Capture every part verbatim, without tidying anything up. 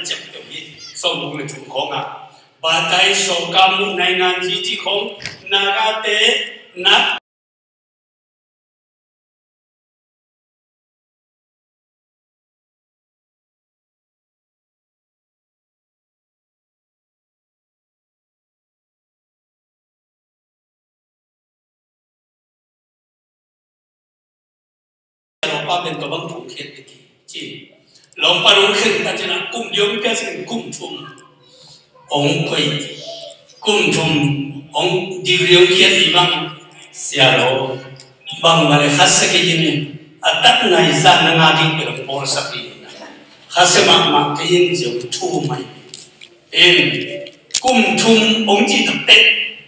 Ciam deuh hi. Sawmguk le thum khawngah Batai Sawka Mun Naingan Ji cih khawng Nagate na Lawmpa pen tua bang thong khiat ding hi ci. Lawmpa hong khen ta cina kum liang kia sin kum thum hong koih, kum thum hong degree hong khiat hi bang. Sia lo bang mah le khasia kei in a tak nai zan na nga ding pen hong bawlsak hi. Khasia mahmah kei in ziau thu mai. In kum thum hong cih takteh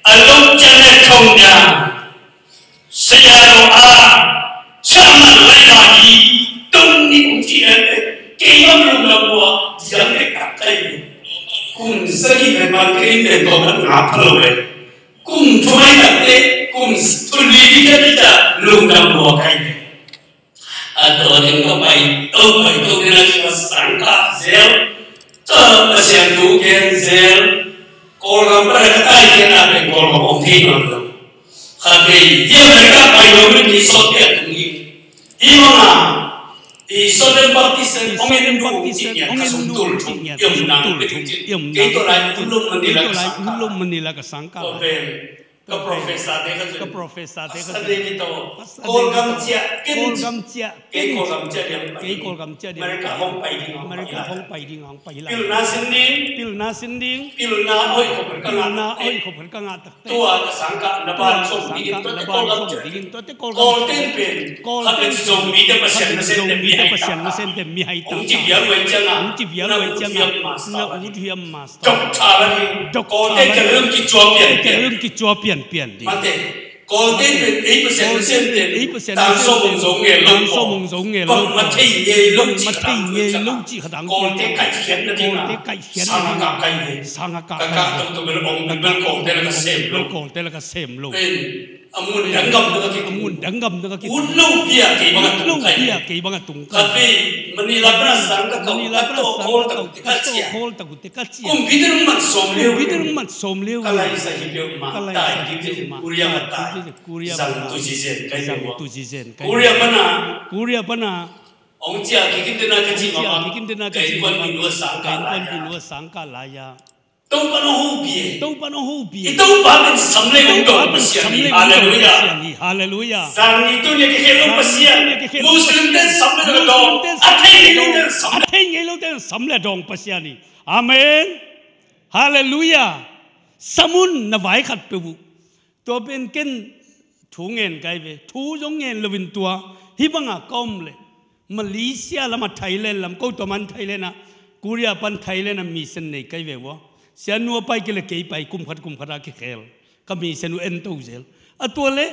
a lawm cian le thong nia. Sia lo a, sia man lai ba hi, tong ni hong cih en eh. Kei bang lungdam lua, ziang le kak kai. Kum sagih le man kei in le tawh kan ngap lo eh. Kum thum ai takteh kum thum li ding ka ding ta lungdam lua kai eh. A tua ding ka pai to pai to ding a sangkah zel, ka Pasian thu gen zel. Kawlgam pan a ka taikhiatna pen Kawlgam om thei nawn lo. Kha thei hi America pai lo mi sawt piak tung hi. Hi manga i Southern Baptist hong en du hong cih nia ka sum tul thum i om nang pen cin. Kei tawh lai Tulum Manila ka sangkah. Tua pen ka professor te ka zui. Ka professor te ka zui. Pastor David aw. Pastor David aw. Kawlgam ciah ken. Kawlgam ciah ken. Kei Kawlgam ciah diam pai. Kei Kawlgam ciah diam pai. America hong pai ding hong pai lai. America hong pai ding hong pai lai. Pilna sin ding. Pilna sin ding. Pilna hoih khop ka ngah. Pilna hoih khop ka ngah tak. Tua ka sangkah na ban sawm dingin tuate Kawlgam ciah. Kawlte'n pen khat ka ci Zomite Pasian nasem teh mi hai ta. Hong ci vial uh ahih ciangin, hong ci vial uh ahih ciangin na ut hiam master. Doctor la ding. Kawlte'n ka lung kicua pianpian. Kawlte'n pen ei Pasian nasem teh tan sawm ong zo ngei lo. Tan sawm ong zo ngei lo. Bangmah thei ngei lo cih khat hang. Kawlte kaikhiatna dingin. Sangah kah kai ve. Sangah kah kai ve. Ka kah tawh tawh bel ong bel Kawlte la ka sem lo. Kawlte la ka sem lo. Pen a mun dang gam na ka ki. A mun dang gam na ka ki. Ut lo pia kei bang a tung kai. Ut lo pia kei bang a tung kai. Khat vei Manila pan a sang ka kau. Manila pan a sang ka kau. Ka tua khol tak uh te ka ciah. Kumpite nong mat sawm leu. Kumpite nong mat sawm leu. Ka lai sa hi peuhmah. Ka lai sa hi peuhmah. Korea ka tai. Korea ka tai. Zang tu zizen kai ve. Zang tu zizen kai ve. Korea pan a. Korea pan a. Hong ciah kik in teh na ka cih mahmah. Hong ciah kik in teh na ka cih mahmah. Ka innkuan pi nu a sangkah lai a. Ka innkuan pi nu a sangkah lai a. Topa nong hopih e. Topa nong hopih e. I Topa pen sam le dong Pasian hi. Halleluiah. Halleluiah. Zan ni tu ni a kikhel dong Pasian. Muslim ten sam le dong. A thei ngei lo ten sam le. A thei ngei lo ten sam le dong Pasian hi. Amen. Halleluiah. Sam un na vai khat peuh uh. Tua pen ken thu ngen kai ve, thu zong ngen loin tua hih bangah ka om leh Malaysia lamah, Thailand lam, ko tua man Thailand ah, Korea pan Thailand ah mission nei kai ve ua. Sia nu a pai kei le kei pai, kum khat kum khat a kikhel ka mission uh en to zel. A tua leh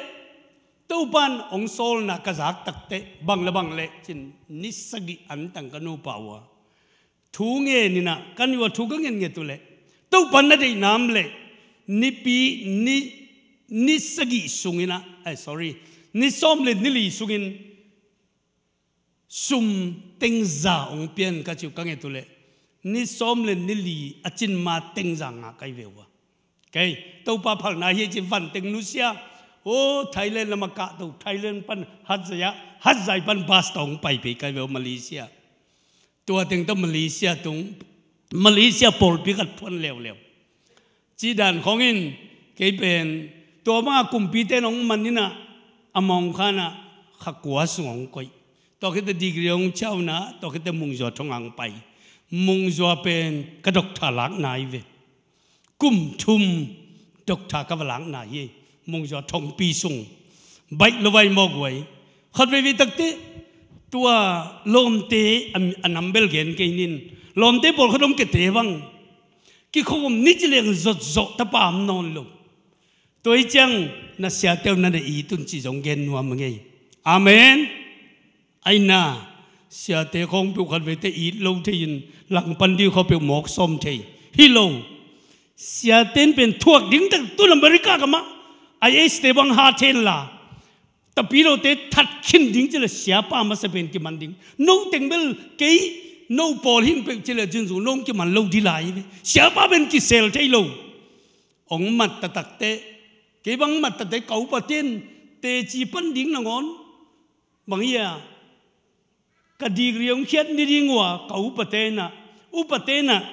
Topan hong sawlna ka zak takteh bang le bang leh cin ni sagih antang ka nupa ua. Thu ngen inah, ka nu a thu ka ngen nget uh leh Topan na deih nam leh nipi ni, ni sagih sung inah, ai, sorry, ni sawm le ni li sungin sum tengza hong pian ka ci uh ka nget uh leh ni sawm le ni li a cin ma tengza ngah kai ve ua. Kei Topa phalna hi ci van teng nusia. O Thailand lamah kah to, Thailand pan Hatzai ah, Hatzai pan bus tawh hong pai pei kai ve ua Malaysia. Tua teng tawh Malaysia tung, Malaysia pawlpi khat phuan leuleu. Cih dan khawngin kei pen tua bangah kumpite in hong man inah a mawngkhanah kha kua sung hong koih. Tua khit teh degree hong ciahna, tua khit teh Mungzua thong hong pai. Mungzua pen ka doctor lakna hi ve. Kum thum doctor ka va lakna hi. Mungzua thongpi sung baih lo vai mawk uh ai. Khat veivei takteh tua lawmte a, a nam bel gen kei nin. Lawmte pawlkhat om kei te bang kikhawm ni ci leng zotzawh tapa om nawn lo. Tua hi ciang na siate uh na na it un cih zong gen nuam a ngei. Amen. Aina siate khawng peuh khat veite it lo thei in langpan ding khawng peuh mawk sawm thei hi lo. Siate in pen thuak ding tak tun America gamah I A S te bang ha thei inla tapilote that khin ding ci le siapa masa pen kiman ding. No teng bel kei No pawl hing peuh ci le cin zong no hong kiman lo ding lai ve. Siapa pen kisel thei lo. Hong mat taktak teh, kei bang mat taktak teh ka upaten teci pan ding nangawn bang hia, ka degree hong khiat ni ding uh a, ka upaten ah, upaten ah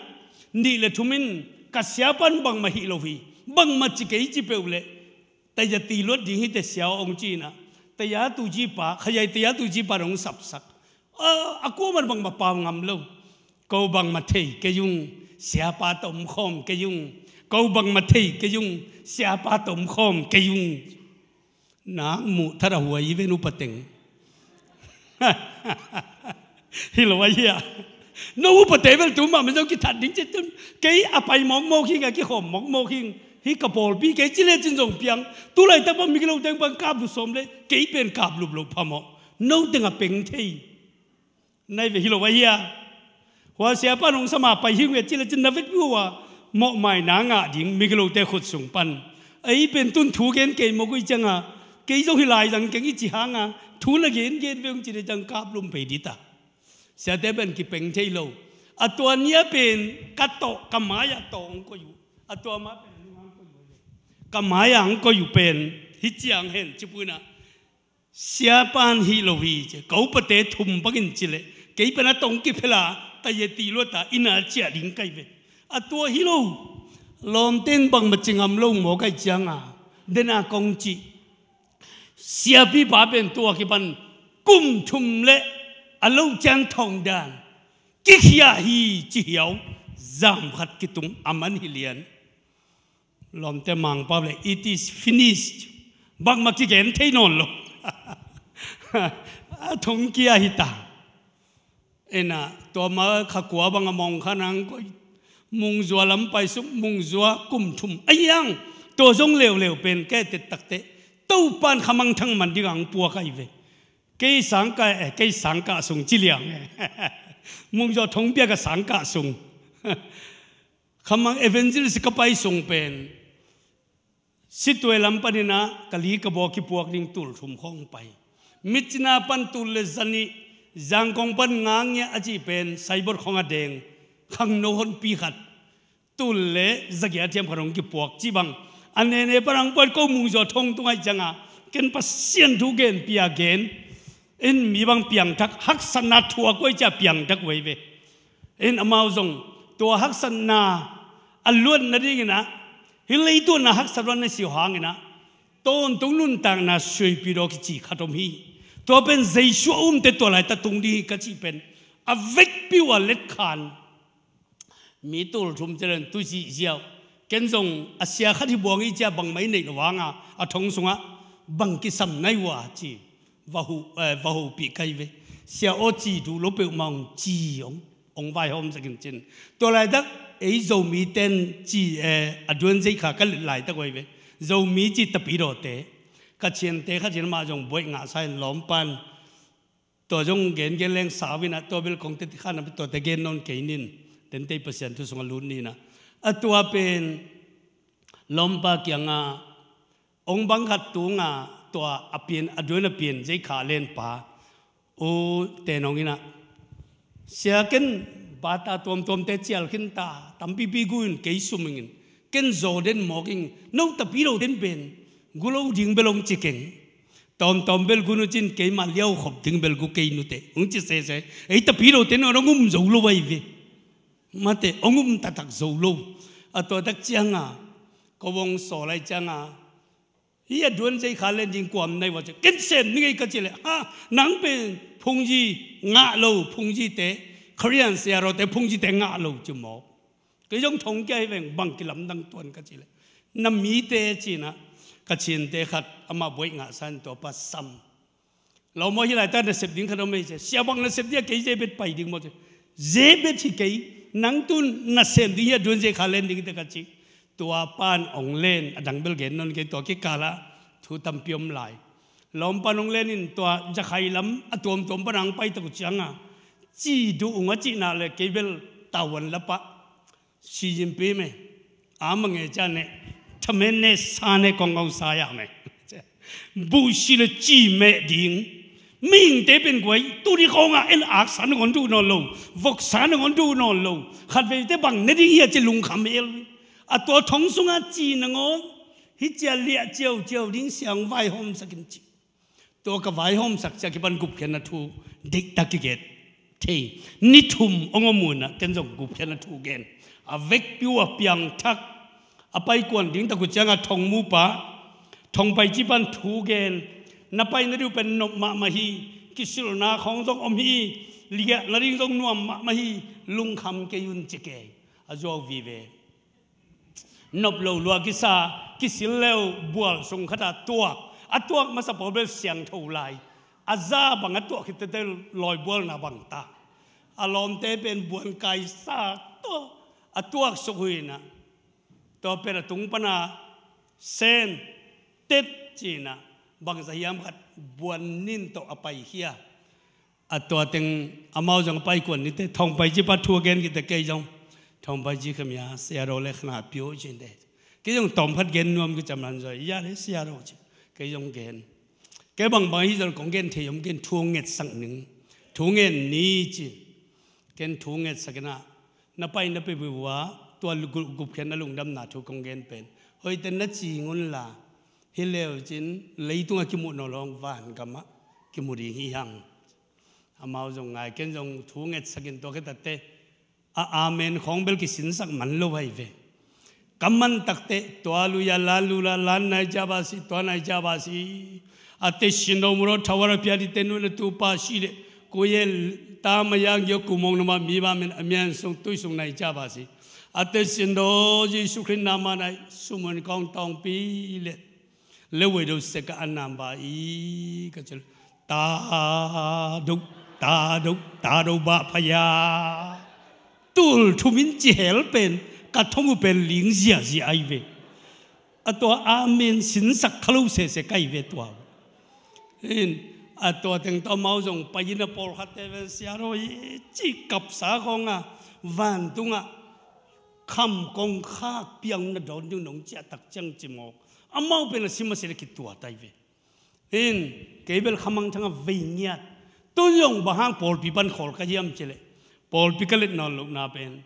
nih le thum in ka siapan bangmah hih lo hi, bangmah ci kei ci peuh leh taya ti luat ding hi teh sia aw hong ci-in ah, taya tu ci pa, khayai taya tu ci pa hong sapsak. A, a kuaman bangmah pau ngam lo. Ko bangmah thei kei ung, siapa tawh om khawm kei ung. Ko bangmah thei kei ung, siapa tawh om khawm kei ung. Nak muh that a huai i ven upa teng. Hi lo a hia. No upate bel tu mahmah zong kithat ding ci tun. Kei a pai mawkmawk hing a, kikhawm mawkmawk hing. Hih ka pawlpi kei ci le cin zong piang. Tu laitak bang migilote bang kaplup sawm le kei pen kaplup lo phamawh. No teng a peng thei. Nai ve hi lo a hia. Hua siapa nong sama pai hi nge ci le cin na vekpi uh a mawhmaina ngah ding migilote khut sung pan. Ei pen tun thu gen kei mawk uh i cianga kei zong hi lai zang keng i ci hanga thu na gengen ve ung ci le ciang kaplum pei dita. Siate pen kipeng thei lo. A tua nia pen ka tawh ka mai-ah tawh hong koih uh. A tua ma pen ka mai-ah hong koih uh pen hi ciang hen ci puina. Siapan hi lo hi ci, ka upate thum bangin ci leh kei pen a tong kiphela ta ye ti luata ina ciah ding kai ve. A tua hi lo. Lawmten bangmah ci ngam lo maw kai cianga dena kong ci. Siapipa pen tua kipan kum thum le a lo cian thong dan kikhia hi ci hiau. Zam khat kitung a man hi lian. Lawmte mangpau le it is finished. Bangmah kigen thei nawn lo. A thong kia hi ta. Ena tua ma kha kua bang a mong kha nang koi. Mungzua lam pai suk mungzua kum thum a hiang. Tua zong leuleu pen ke tet takte Topan khamang thang man ding ang pua kai ve. Kei sangka eh kei sangka sung ci liang eh. Mungzua thong pia ka sangka sung. Khamang evangelist ka pai sung pen Situai lam paninah ka li ka baw kipuak ding tul thum khawng pai. Mitcina pan tul le zanih, Zangkong pan ngangia a cih pen saibot khawng a deng khangno honpi khat, tul le zagia thiam khat hong kipuak cih bang. A nene pan ang puan ko mungzaw thong tungai cianga ken Pasian thu genpia gen. In mi bang piangthak haksatna thuak uai cia piangthak uai ve. In amau zong tua haksatna a luat nadinginah hi leituanna haksat luat na siu hanginah tawntung nuntakna suipi daw kici khat om hi. Tua pen Jesu a umte tua lai ta tung ding hi ka cih pen a vekpi uh a letkhan. Mi tul thum cilen tu zihziau ken zong a sia khat hi buang i cia bangmah i neih lo hanga a thong sungah bang kisam nai uh a ci. Va hopih kai ve. Sia aw ci duh lo peuhmah hong ci hong hong vaihawm sakin cin. Tua laitak ei Zomi ten ci a duan zei kha ka let laitak uai ve. Zomi ci tapidawte ka ciante khat cin mah zong buaih ngah sa in lawmpan. Tua zong gengen leng sau inah tua bel kong tete khan a tuate gen nawn kei nin. Tentei Pasian thu sungah lut ninah a tua pen lawmpa kiangah ong bang khat tunga tua a pian a duan a pian zei kha lenpa u tenong inah sia ken bata tuamtuamte cial khin ta tampipi gu in kei sumingin ken zaw den mawk ing no tapi lo den pen gu lo ding bel ong ci keng. Tawmtawm bel gu nu cin keimah liau khop ding bel gu kei nute ong ci sese. Ei tapi lo ten ong um zo lo vai ve. Mate ong um taktak zo lo. A tuatak cianga ko vong sawlai cianga hi a duan zei kha len ding kuam nai va cia ken sem ni ngei ka ci le ha nang pen phungzi ngah lo phungzite Korean siarote phungzite ngah lo ci maw. Kei zong thong kia hi veng bang kilamdang tuan ka ci le na mite cinah ka cinte khat amah buaih ngah san tua pa sam. Lo maw hi laita nasep ding khat om ei cia sia bang nasep dia kei zebet pai ding maw cia zebet hi kei nang tun nasem ding hi a duan zei kha len ding te ka ci. Tua pan ong len a dang bel gen non kei tua kikalah thu tampi om lai. Lawmpan ong len in tua zakhai lam a tuamtuam pan ang pai tak uh cianga ci duh ung a cihna le kei bel tauan lapah Xi Jinping me ama nge ca ne thamen ne sa ne kong ong sa ya me buhsi le ci meh ding Mihingte pen guai, tuni khawngah en aksa nangawn duh nawn lo, voksa nangawn duh nawn lo. Khatveite bang ne ding hia ci lungkham hel. A tua thong sungah ci nangawn, hih cia liah ciauciau ding siang vaihawmsak in ci. Tua ka vaihawmsak cia kipan gupkhiatna thu deihtak kigen thei. Ni thum hong om unah ken zong gupkhiatna thu gen. A vekpi uh a piangthak, a paikuan ding tak uh ciangah thongmupa, thongpaici pan thu gen. Na paina ding uh pen nop mahmah hi, kisilna khawng zong om hi, liahna ding zong nuam mahmah hi, lungkham kei un ci kei. A zuau vive. Nop lo lua kisa, kisil leu bual sung khatah tuak. A tuak masa pawl bel siangtho lai. A za bang a tuak hi tete lawibualna bang ta. A lawmte pen buan kaisa tua a tuak suk huinah. Tua pen a tung pana sen tet cinah bangza hiam khat buan nin tawh a pai hia. A tua teng amau zong a paikuan nite thongpaici pa thu a gen kite kei zong. Thongpaici khamia siaro le khana pio cinte. Kei zong tawmkhat gen nuam kicam lan zoi. Ya le siaro ci. Kei zong gen. Kei bangbang hi zong kong gen thei om gen thu ngetsak ning. Thu ngen ni ci. Ken thu ngetsak inah. Na pai na pe bua tua gupkhiatna lungdamna thu kong gen pen. Hoite na ci ngun la. Hi leu cin leitungah kimuh nawn lo hong vangamah kimu ding hi hang. Amau zong ngai ken zong thu ngetsakin tua khitatte a amen khawng bel kisinsak man lo hai ve. Ka man takteh tua luya lan lula lan nai jaba si tua nai jaba si. A te sindo muro thawara pia di te nuna tupa si le kuye ta mayang yo kumong nama mi ba men amian sung tui sung nai jaba si. A te sindo Jesu Khrist nama nai sumun kong tawng pi le. Le wei do se ka anam ba i ka cil. Ta duk ta duk ta duk ba phaya. Tul thumin ci hel pen ka thongu pen ling ziazia ai ve. A tua amen sinsak khalo sese kai ve tua. In a tua teng tawh mau zong paina pawlkhatte ven siaro i ci kapsa khawnga vantunga kham kong khak piang na dawn ding nong ciah tak ciang ci mawk. Amau pen a sim a sile kituat ai ve. In kei bel khamangthang a vei ngiat. Tun zong bang hang pawlpi pan khawl ka hiam cile pawlpi ka let nawn lohna pen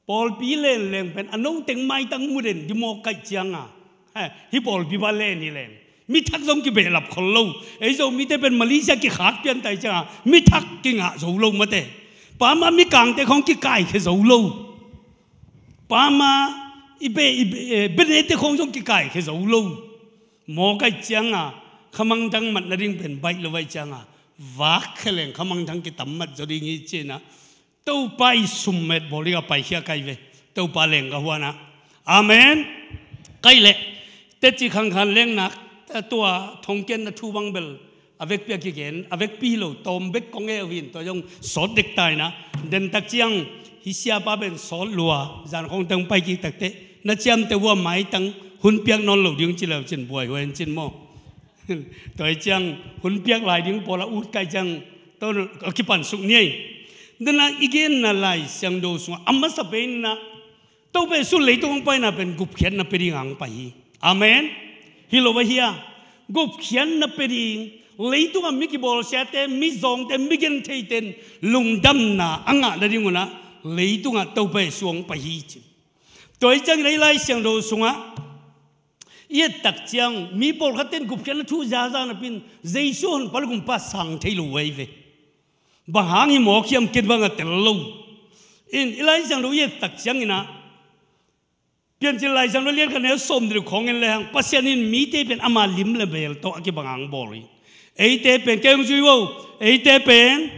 pawlpi lenleng pen a noteng maitang muden dimawk kaih cianga. Hi pawlpi pa len hi len. Mithak zong kibehlap khol lo. Ei zo mite pen Malaysia kikhak piantai cianga mithak kingah zo lo mate. Pama mikangte khawng kikaikhia zo lo. Pama i be i benete khawng zong kikaikhia zo lo. Mawk ai cianga khamangthang mat nading pen baih lo ai cianga vak kheleng khamangthang kitam mat zo ding hi cinah. Topa i summet bawl ding a paikhia kai ve. Topa leng ka huanah. Amen. Kai leh teci khangkhan lengnak tua thongkiatna thu bang bel a vekpi a kigen a vekpi hi lo tawm bek kong e uh hin tua zong sawt dek taina. Dentak ciang hi siapa ben sawt lua zan khong teng pai kik takte na ciamte hua maitang hun piak nawn lo ding ci leu cin buai hua in cin maw? Tua hi ciang hun piak lai ding pawla ut kai ciang tawh a kipan suk niai. Dana i genna Lai Siangtho sungah a masa peinah Topa Jesu leitung hong paina pen gupkhiatna pe ding hong pai hi. Amen. Hi lo va hia? Gupkhiatna pe ding leitungah mi kibawlsiate mi zawngte mi gentheiten lungdamna a ngah nading unah leitungah Topa Jesu hong pai hi ci. Tua hi ciangin ei Lai Siangtho sungah i et tak ciang mi pawlkhatten gupkhiatna thu zaza napin Jesu hon palgumpa sang thei lo vei ve. Bang hang hi mawk hiam ken bang a tel lo. In i Lai Siangtho i et tak cianginah Piancil Lai Siangtho lian khat neu sawm dil khawng en lehang Pasian in mite pen ama lim le mel tawh a kibang ang bawl hi. Eite pen kei hong zui vo. Eite pen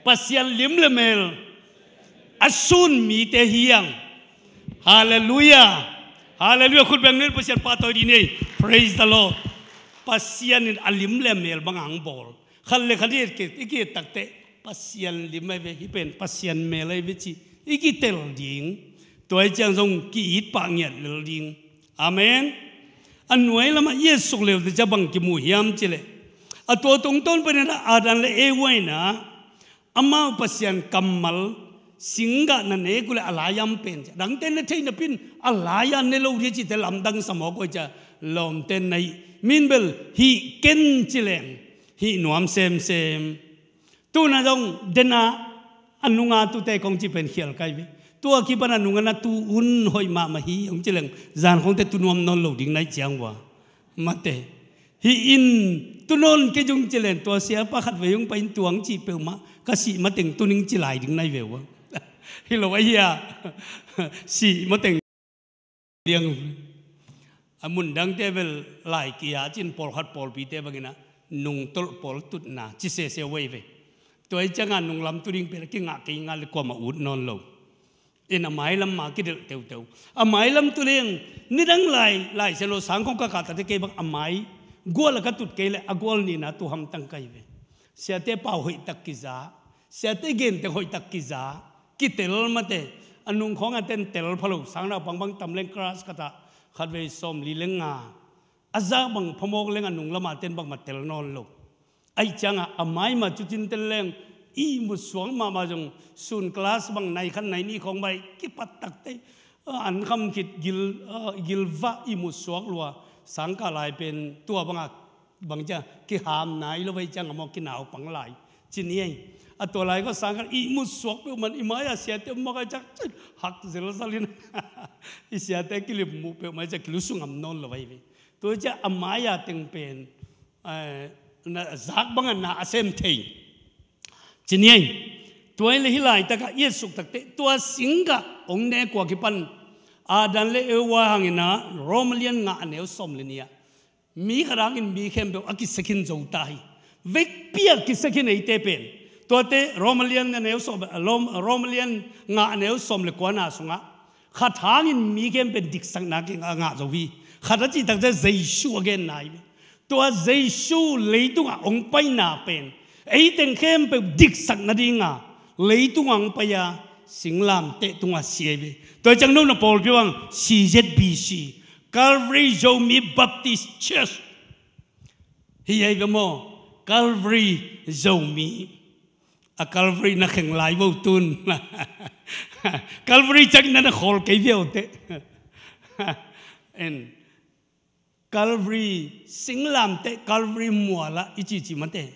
Pasian lim le mel a sun mite hi ang. Halleluia. Halleluia. Khut beng nin Pasian pahtawi dih ni. Praise the Lord. Pasian in a lim le mel bang ang bawl. Khat le khat i et kei i ki et takteh Pasian lim ai ve hi pen Pasian mel ai ve ci i kitel ding. Tua hi ciang zong ki-it pah ngiat lel ding. Amen. A nuai lamah i et suk leute cia bang kimu hiam cileh a tua tungtawn paninah Adam le Eva inah amau Pasian kammal singgah na nek uhleh a lai-am pen cia dangte na theih napin a lai-a ne lo dia cite lamdang sa mawk ua cia lawmte na hih min bel hih ken cileng. Hih nuam semsem. Tuna zong dena a nunga tute kong ci pen khial kai ve. Tua kipan a nunga na tu un hoih mahmah hi hong ci leng zan khongte tu nuam nawn lo ding nai ciang ua. Mate. Hih in tu nawn kei zong ci leng tua sia pakhat vei hong pai in tuang cih peuhmah ka sih mateng tu ning ci lai ding nai ve ua. Hi lo ahi a. Sih mateng liang. A mun dangte bel lai kia cin pawlkhat pawlpite bangin a nungtolh pawl tutna ci sese wei ve. Tua i cianga nunglam tu ding pen a kingah kei nga le kuamah ut nawn lo. In a mailam ma kidelh teuteu. A mailam tu leng nidang lai, lai sia lo sang khong ka kahtate kei bang a mai gual a ka tut kei le a gual nina tu hamtang kai ve. Siate pau hoihtak kiza, siate genteng hoihtak kiza, kitel mate. A nung khong a ten tel pha lo, sang nau bangbang tam leng class khat ah khat vei sawm li leng nga. A za bang phamawk leng a nung lama ten bangmah tel nawn lo. Aih cianga a maima cucin tel leng i mutsuak mahmah zong sun class bang nai khan nai ni khong bai kipat takte. An kham khit gil, gilvah i mutsuak lua. Sangkah lai pen tua banga bang cia kiham nai lo vai cianga maw kinau pang lai. Cin i ei. A tua lai ko sangkah i mutsuak peuh man i mai a siate makai ciak hak zelzalin. I siate kilip muh peuh mai ciak kilusung am nawn lo vai ve. Tua ciak a mai a teng pen na zak banga na a sem thei. Cin i ei. Tua i le hi laitakah i et suktakte tua singkah ong ne kua kipan Adam le Eva hangina Roma lian ngah a neu sawm le nia. Mi khat hangin mi khempeuh a kisekhin zo ta hi. Vekpi a kisekhin eite pen. Tuate Roma lian a neu sawm, Roma lian ngah a neu sawm le kuana sungah khat hangin mi khempeuh diksakna kingah ngah zo hi. Khat a cihtak ciah Jesu a genna hi. Tua Jesu leitungah ong paina pen eiteng khempeuh diksak nadinga leitungah ong pai a singlamteh tungah si ei ve. Tua ciang no na pawlpi bang C Z B C, Calvary Zomi Baptist Church. Hi ei ve maw? Calvary Zomi. A Calvary na kheng lai vo tun. Calvary ciangin na na khawl kei viaute. En Calvary singlamteh Calvary mualah i cici mate.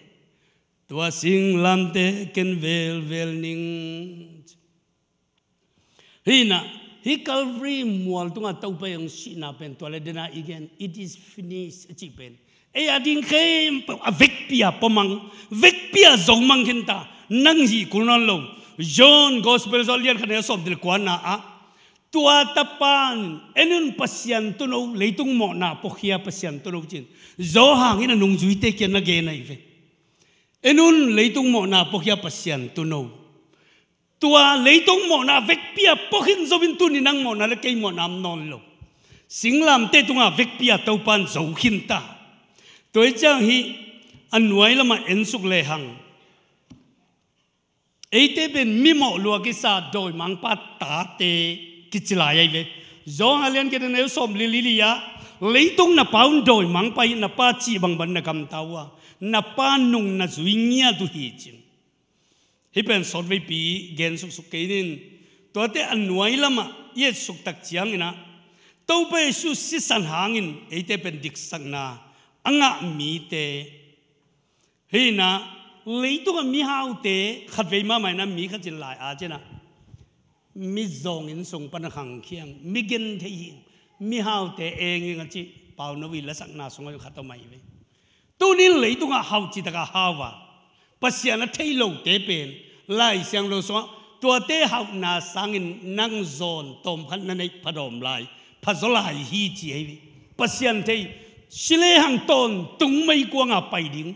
Tua singlamteh ken velvel ning. Hina hi Calvary mual tungah Topa i ong sihna pen tua le dena i gen it is finished a cih pen ei a ding khempeuh a vekpi a pawmang vekpi a zomang khinta nang hih kul nawn lo. John Gospel John lian khat neu sawm dil kuana ah tua tapan en un Pasian tuno leitung mawhna pawkhia Pasian tuno cin Johan in a nungzuite kian na gen ahi ve. En un leitung mawhna pawkhia Pasian tuno. Tua leitung mawhna vekpi a pawkhin zo in tuni nang mawhna le kei mawhna am nawn lo. Singlamteh tunga vekpi a Topan zo khinta. Tua i ciang hi a nuai lamah ensuk lehang eite pen mimawh lua kisa dawimangpa tate kici lai ahi ve. Johan lian khat neu sawm li li ah leitung na pa un dawimangpa hi na pa cih bangban na gamta uh a na pa nung na zui ngiat uh hi cin. Hih pen sawtveipi gen suksuk kei nin tuate a nuai lamah i et suktak cianginah Topa Jesu sisan hangin eite pen diksakna a ngah mite. Hina leitungah mihaute khatvei mahmah ina mi khat cin lai a cinah mi zawngin sung pana khangkhiang mi genthei hi mihaute enging a cih Pauno i lasakna sungah khat a mai ve. Tunin leitungah hauh citaka hau a Pasian a thei lote pen Lai Siangtho sungah tuate hauhna sangin nang zawn tawmkhat na neih phadawm lai phazaw lai hi ci ei ve. Pasian thei si lehang tawntung meikuanga pai ding.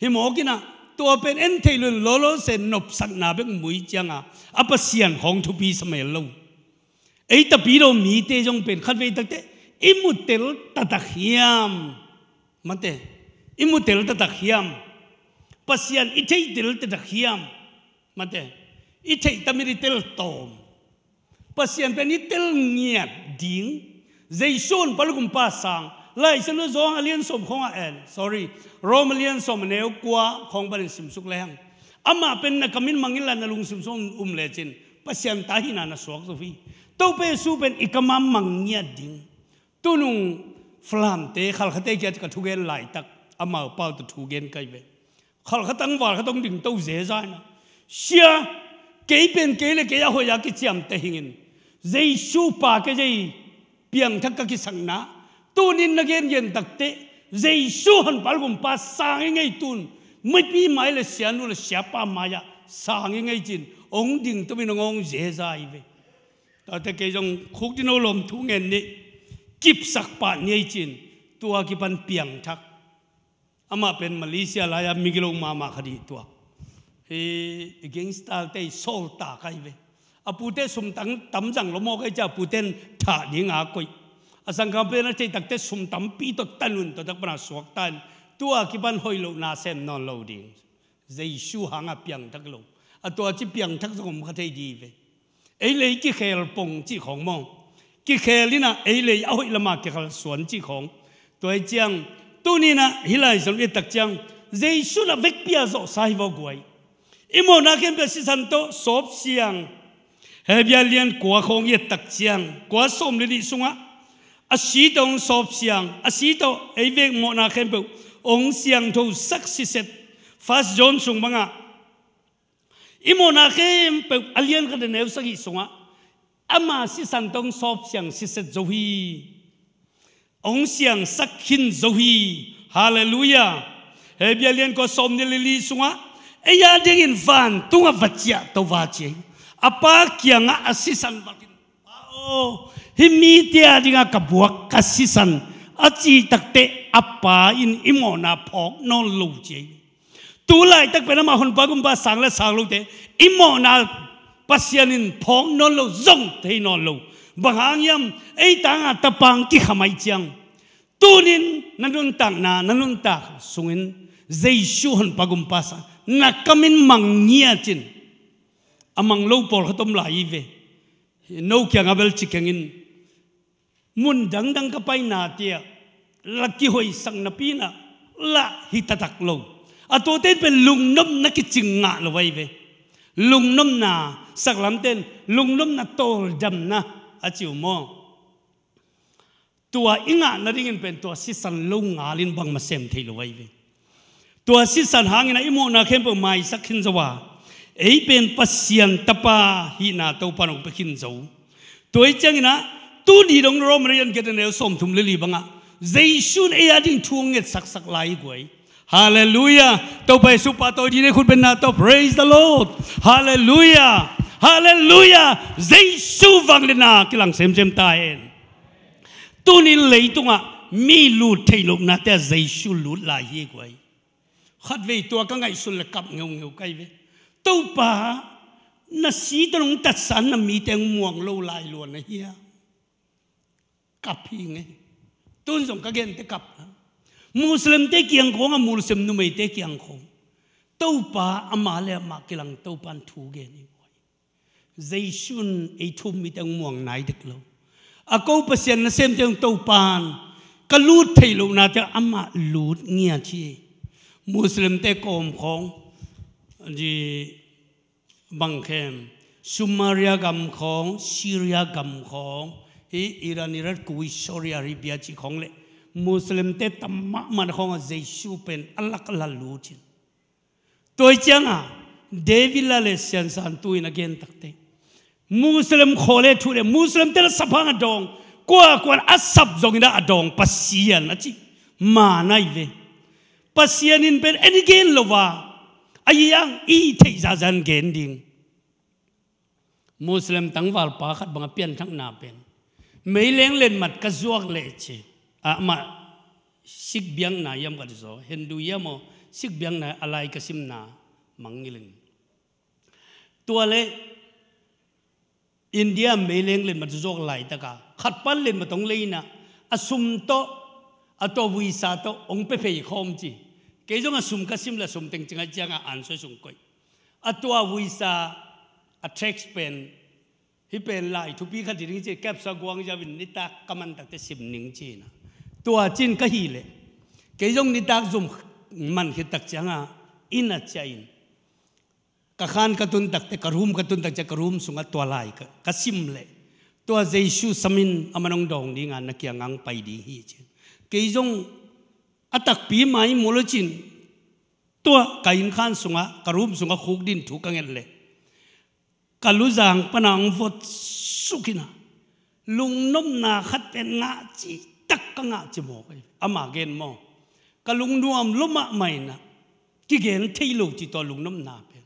Hi mawkinah tua pen en thei lun lawlawsen nopsakna bek mui cianga a Pasian khawng thupi sa mel lo. Ei tapidaw mite zong pen khatvei takte i mutel taktak hiam? Mate i mutel taktak hiam? Pasian i theitel taktak hiam? Mate i theih tamit i tel tawm. Pasian pen i tel ngiat ding. Jesu on palukum pa sang Lai Siangtho Johan a lian sawm khawngah en sorry Roma lian sawm a neu kua khawng panin simsuk lehang amah pen na kamin mangin la na lungsim sawm um lecin Pasian ta hina na suak zo hi. Topa Jesu pen i kamam mang ngiat ding. Tunung Falamte khalkhate kiat ka thugen laitak Amau pau tawh thu gen kai ve. Khal khat tangval khat hong ding to zeza in ah, "Sia, kei pen kei le kei a hoih a kiciamteh hingin Jesu pa kei ei, piangthak ka kisakna, tunin na gengen takteh Jesu Honpa Gumpa sang i ngei tun, mipi mai le sianu le siapa mai-ah sang i ngei," ci-in hong ding to in hong hong zeza hi ve. Tate kei zong khukdin ho lawm thu ngen ni, kipsak pah ni ei ci-in tua kipan piangthak. Amah pen Malaysia lai-a migilo mahmah khat hi tua. Hi gangster te i sawl ta kai ve. A pute sum tam zang lo maw kai cia, a puten thah ding a koih. A sangkam pen a thei takte sum tampi tawh tanun tawh tak pana suak ta in, tua kipan hoih lohna sem nawn lo ding. Jesu hanga piangthak lo. A tua ci piangthak zong om kha thei di ve. Ei lei kikhel pong cih khawng maw? Kikhel in ah ei lei a hoih lama kikhal suan cih khawng. Tua hi ciang, tuni in ah hih Lai Siangtho i et tak ciang, Jesu in a vekpi-a zawhsa hi vaw guai. I mawhna khempeuh sisan tawh sawp siang. Hebru lian kua khawng i et tak ciang, kua sawm le nih sungah a si tawh hong sawp siang, a si tawh ei vek mawhna khempeuh hong siangthosak siset. First John sung bangah i mawhna khempeuh a lian khat a neu sagih sungah ama sisan tawh hong sawp siang siset zo hi. Hong siangsak khin zo hi. Halleluiah. Hebru lian kua sawm le li sungah ei a dingin vantungah va ciah to va ci hi. A Pa kiangah a sisan va khin. Pa aw, hih mite a dingah ka buak ka sisan a cih takteh a Pa in i mawhna phawk nawn lo ci hi. Tu laitak pen amah Honpa Gumpa sang le sang lote i mawhna Pasian in phawk nawn lo, zong thei nawn lo. Bang hang hiam? Ei tanga tapa hong kikham ahih ciang, tunin na nuntakna, na nuntak sungin Jesu Honpa Gumpa sang na kamin mang ngiat in, a mang lo pawlkhat om lai hi ve. No kiangah bel ci keng in, mun dangdang ka paina tiah la kihoihsak napi in ah la hi taktak lo. A tuate in pen lungnopna kicing ngah lo ahi ve. Lungnopna, saklamte in lungnopna tawldamna a ci uh maw? Tua i ngah nadingin pen tua sisan lo ngalin bangmah sem thei lo ahi ve. Tua sisan hangin ah i mawhna khempeuh maisak khin zo a, ei pen Pasian tapa hihna Topa in hong pia khin zo. Tua hi ciangin ah tuni dong Rom lian giat a neu sawmthum le li bangah Jesu in ei a ding thu hong ngetsaksak lai hi guai. Halleluiah. Topa Jesu pahtawi dih ni, khut bengna tawh praise the Lord. Halleluiah. Halleluiah. Jesu vangliatna kilang semsem ta hen. Tuni leitungah mi lut theih lohnate ah Jesu lut lai hi guai. Khatvei tua ka ngaihsun le kap ngeungeu kai ve. Topa, na si tawh nong tatsan na mite hong muang lo lai lua na hia? Kap hi ngei. Tun zong ka gente kap na. Muslimte kiang khawng a, Muslim numeite kiang khawng, Topa ama le amah kilang Topa in thu gen hi guai. Jesu in ei thu um mite hong muang nai dek lo. A ko Pasian nasemte hong Topa in ka lut theih lohnate amah lut ngiat hi. Muslimte kawm khawng, bang khem, Sumaria gam khawng, Syria gam khawng, hih Iran, Iraq, Kuwait, Saudi Arabia cih khawng le Muslimte tam mahmah khawng a Jesu pen a lak a la lut cin. Tua hi cianga David la le siansantu in a gen takte, Muslim khaw le thu le Muslimte la sap hang a dawng, kuakuan a sap zongin a dawng Pasian a ci. Maan ahi ve. Pasian in pen en i gen lo a, a hiang i theih zahzah in gen ding. Muslim tangvalpa khat banga pianthakna pen, meileng letmat ka zuak leh ci a, amah Sikh biakna hiam ka ti zaw, Hindu hiam aw, Sikh biakna a lai ka simna mangngilh in. Tua le India meileng letmat zuak laitaka khat pan letmat hong lei in a, a sum tawh, a tua vuisa tawh hong pia phei khawm ci. Kei zong a sum ka sim le a sum teng ci ngai cianga answer sung koih. A tua vuisa a tax pen, hih pen lai thupi khat hi ding ci, captcha guang ziau in nitak ka man takte sim ning ci in a. Tua cin ka hih leh kei zong nitak zum man khit tak cianga inn a ciah in, ka khan ka tun takte, ka room ka tun tak ciang ka room sungah tua lai ka, ka sim leh tua Jesu sam in a man hong dawng dinga na kiangah hong pai ding hi ci. Kei zong a takpi mai mawk lo cin, tua ka innkhan sungah, ka room sungah khuk din thu ka nget leh, ka luzang pana hong vot suk in a, lungnopna khat pen ngah ci tak ka ngah ci mawk hi. Ama gen maw, ka lungnuam lo mahmah in a, kigen thei lo ci tua lungnopna pen.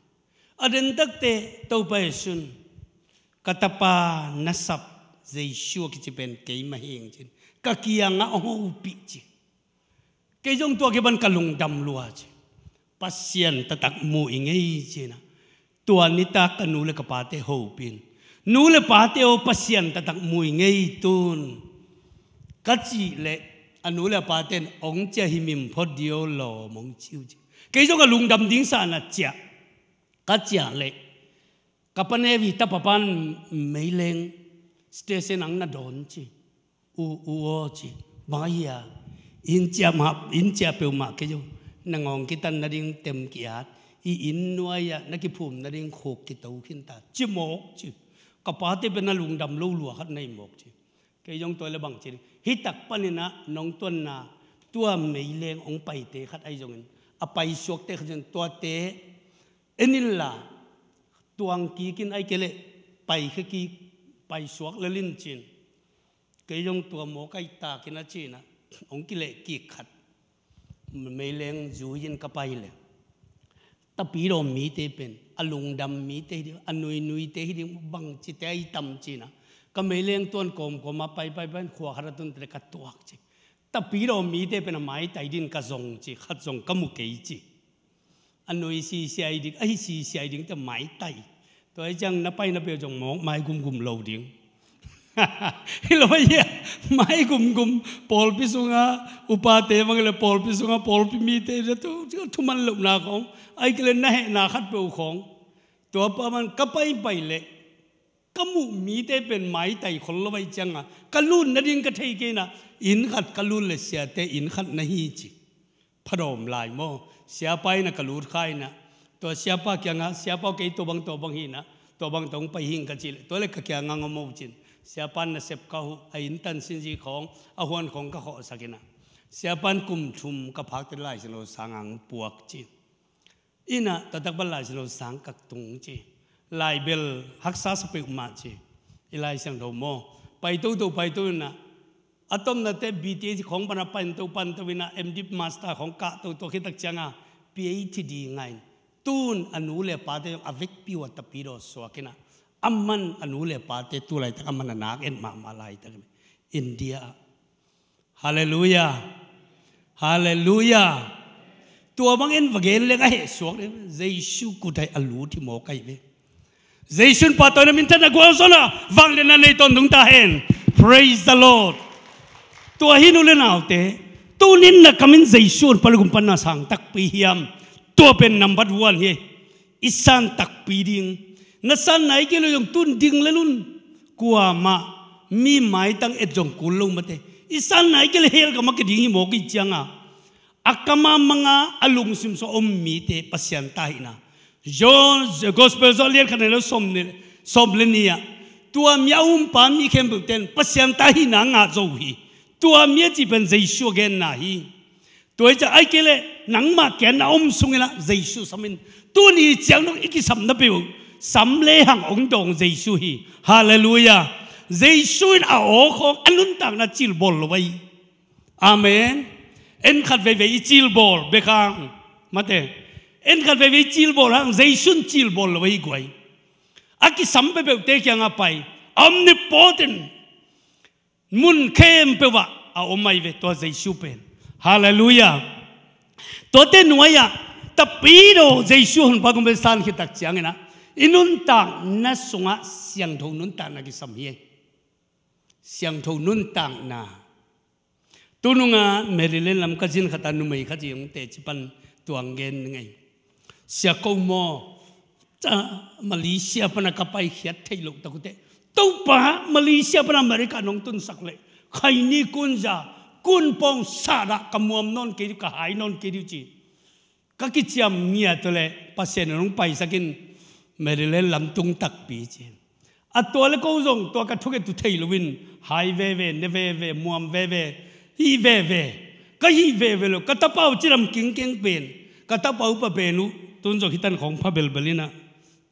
A den takte Topa Jesu'n, ka tapa na sap Jesu a kici pen keimah hi ing cin, ka kiangah hong hopih ci. Kei zong tua kipan ka lungdam lua ci. Pasian taktak mu i ngei cin a, tua nitak ka nu le ka pate hopih in, nu le pate aw, Pasian taktak mu i ngei tun, ka cih leh, a nu le a pate in, hong ciah himhim phot dih aw lawm, hong ci uh ci. Kei zong a lungdam ding sa in a ciah, ka ciah leh, ka pa Navy tapa pan meileng station ah na dawn ci. U, u aw ci. Bang a hia? Inn ciah mah, inn ciah peuhmah kei uh. Na ngawng kitan nading tem ki-at, i inn nuai-ah na kiphum nading khuk kito khin ta, ci mawk ci. Ka pate pen a lungdam lo lua khat na hi mawk ci. Kei zong tua leh bang ci ding, hih tak panin a nong tuanna, tua meileng hong paite khat ahi zongin, a paisuakte khat zong tuate en inla, tuang kik in, ahih kei leh paikhia kik, paisuak lel in cin. Kei zong tua mawk ahi takin a cin a, hong kileh kik khat, meileng zui in ka pai leh, Tapidaw mite pen a lungdam mite hi ding, a nuinuite hi ding, bangcite ahi tam cin a, ka meileng tuan kawmkawm a pai, pai, pai, khua khat a tun teh ka tuak ci. Tapidaw mite pen a maitai din ka zong ci, khat zong ka mu kei ci. A nui sisia hi ding, a hi sisia hi ding teh maitai. Tua hi ciang na paina peuh zong mawk mai gumgum lo ding. Hi lo ahi a, mai gumgum, pawlpi sungah upate bang le pawlpi sungah pawlpi mite tu, tu thuman lohna khawng, ahih kei leh na hehna khat peuh khawng. Tua pa man ka paipai leh, ka muh mite pen maitai khol lo ahih ciangah, ka lut nading ka thei kei in a, inn khat ka lut leh siate inn khat na hi ci. Phadawm lai maw? Siapa inn ah ka lut kha in a, tua siapa kiangah, "Siapa aw, kei tua bang, tua bang hi in a, tua bang tawh hong pai hi ing," ka cih leh, tua leh ka kiangah hong om uh cin. Siapa in nasep ka huh, a inn tan sinzi khawng, a huan khawng ka khawhsak in a, siapa in kum thum ka phak teh Lai Siangtho sang ah hong puak ci. Inn ah tua tak pan Lai Siangtho sang ka tung ci. Lai bel haksa sa peuhmah ci. I Lai Siangtho maw, pai toto, pai to in a, a tomna teh B T H khawng pan a pan to, pan to in a, M.Div master khawng kah toto, khit tak ciangah P H D ngah in. Tun a nu le pate a vekpi uh a Tapidaw suak in a, aman a nu le pate tu laitak aman a nak et mahmah laitak in India ah. Halleluiah. Halleluiah. Tua bangin va gen leng a hehsuak ding, Jesu khut ah a lut hi mawk ahi ve. Jesu in pahtawina, minthanna, gualzawhna, vangliatna nei tawntung ta hen. Praise the Lord. Tua hi, nu le naute, tuni-in na kam in Jesu honpa le gumpa na sang takpi hiam? Tua pen number one hi. I san takpi ding. Na sanna ahih kei leh zong tun ding lel un. Kuamah mi maitang et zong kul lo mate. I sanna ahih kei leh hell gam ah kia ding hi mawk ahih ciangah, a kam a mang a, a lungsim sungah om mite Pasian ta hihna. John, Gospel John a lian khat, a neu sawm le, sawm le nih ah, tua mi a um pan mi khempeuhte in Pasian ta hihna ngah zo uh hi. Tua mi a cih pen Jesu a genna hi. Tua hi ciang, ahih kei leh nangmah kia na om sung in ah Jesu sam in. Tuni ciang dong i kisam na peuh, sam lehang hong dawng Jesu hi. Halleluiah. Jesu in a aw khawng, a nuntakna cilbawl lo ahi. Amen. En khat veivei i cilbawl bek hang, mate, en khat veivei i cilbawl hang, Jesu in cilbawl lo ahi guai. A kisam peuhpeuhte kiangah pai. Omnipotent. Mun khempeuh ah a om ahi ve tua Jesu pen. Halleluiah. Tuate nuai-ah Tapidaw Jesu honpa gumpa san khit tak ciangin ah, i nuntakna sungah siangtho nuntakna kisam hi. Siangtho nuntakna. Tunung a Maryland lam ka zin khat a numei khat zong teci pan tuang gen ngei. Sia ko maw, ta, Malaysia pan a ka paikhiat theih loh tak uh teh, Topa, Malaysia pan a America nong tunsak leh, khaini kunza, kunpawng sat ah ka muam nawn kei ding, ka hai nawn kei ding ci. Ka kiciam ngiat uh leh Pasian in hong paisak in, Maryland lam tung takpi ci. A tua leh ko zong tua ka thunget uh thei loin, hai veve, ne veve, muam veve, hih veve. Ka hih veve lo, ka tapa uh cidam kingkeng pen, ka tapa uh pa pen uh, tun zawh hi tan khawng pha belbel in ah,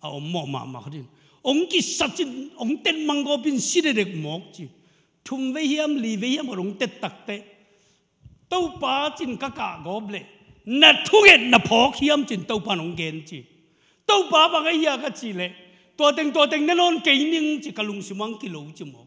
a om mawh mahmah khat in. Hong kisat in, hong tet manggawp in si dekdek mawk ci. Thum vei hiam, li vei hiam khat hong tet takteh, Topa cin ka kah gawp leh, na thungetna phawk hiam cin Topa in hong gen ci. Topa bang ahi hiam ka cih leh, tua teng, tua teng ne nawn kei ning ci, ka lungsim ah hong kilo ci mawk.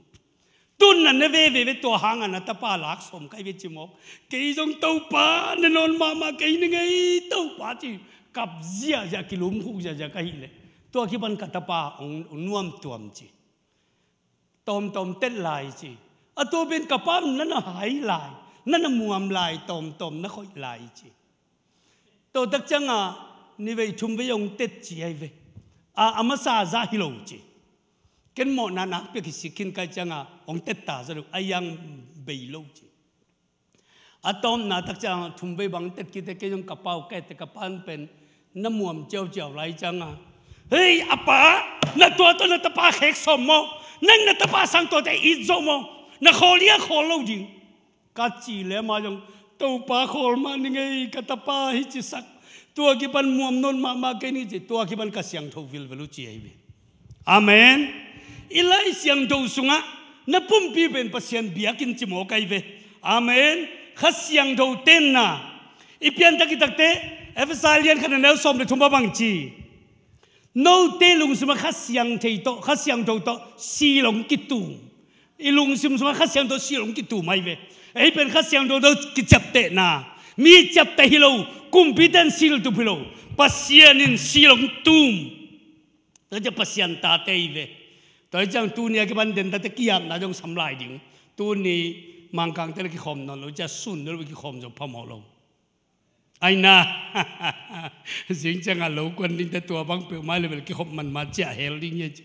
Tun na ne veve ve, tua hangah na tapa lak sawm ka hi ve ci mawk. Kei zong Topa ne nawn mahmah kei ning ei Topa ci, kap ziahziah, kilumkhuk ziahziah ka hih leh, tua kipan ka tapa hong, hong nuamtuam ci. Tawmtawm tet lai ci. A tua pen ka pa na na hai lai, na na muam lai, tawmtawm na khoih lai ci. Tua tak ciangah ni vei thum vei hong tet ci ahi ve. A, a masa zah hi lo ci. Ken mawhna nakpi a kisik khin ka hih ciangah hong tet ta zah lo, a hiang bei lo ci. A tawpna tak ciang thum vei bang tet kite, kei zong ka pa uh ka et teh, ka pa in pen na muam ciauciau lai ciangah, "Hei, a pa, na tua tawh na tapa khek sawm maw? Nang na tapa sang tuate it zo maw? Na khawl hi a, khawl lo ding," ka cih leh amah zong, "Topa khawl mah ning ei, ka tapa hi ci sak. Tua kipan muam nawn mahmah kei ning," ci, tua kipan ka siangtho vilvel uh ci ahi ve. Amen. I Lai Siangtho sungah na pumpi pen Pasian biakinn ci mawk ahi ve. Amen. Kha Siangtho tenna. I pianthak i takte, Efesa lian khat a neu sawm le thum ah bang ci? Note lungsim ah Kha Siangthei tawh, Kha Siangtho tawh seal hong kitum. I lungsim sungah Kha Siangtho seal hong kitum ahi ve. Ei pen Kha Siangtho tawh kiciaptehna. Mi ciapteh hi lo, kumpite in seal tup hi lo, Pasian in seal hong tum. Tua ciang Pasian tate hi ve. Tua hi ciang tuni a kipan den tate ki-apna zong sam lai ding. Tuni Mangkangte le kikhawm nawn lo ciang sun lo kikhawm zo phamawh lo. Aina. Zing ciangah lo kuan dingte tua bang peuhmah le bel kikhop manmah ciah hel ding hi ci.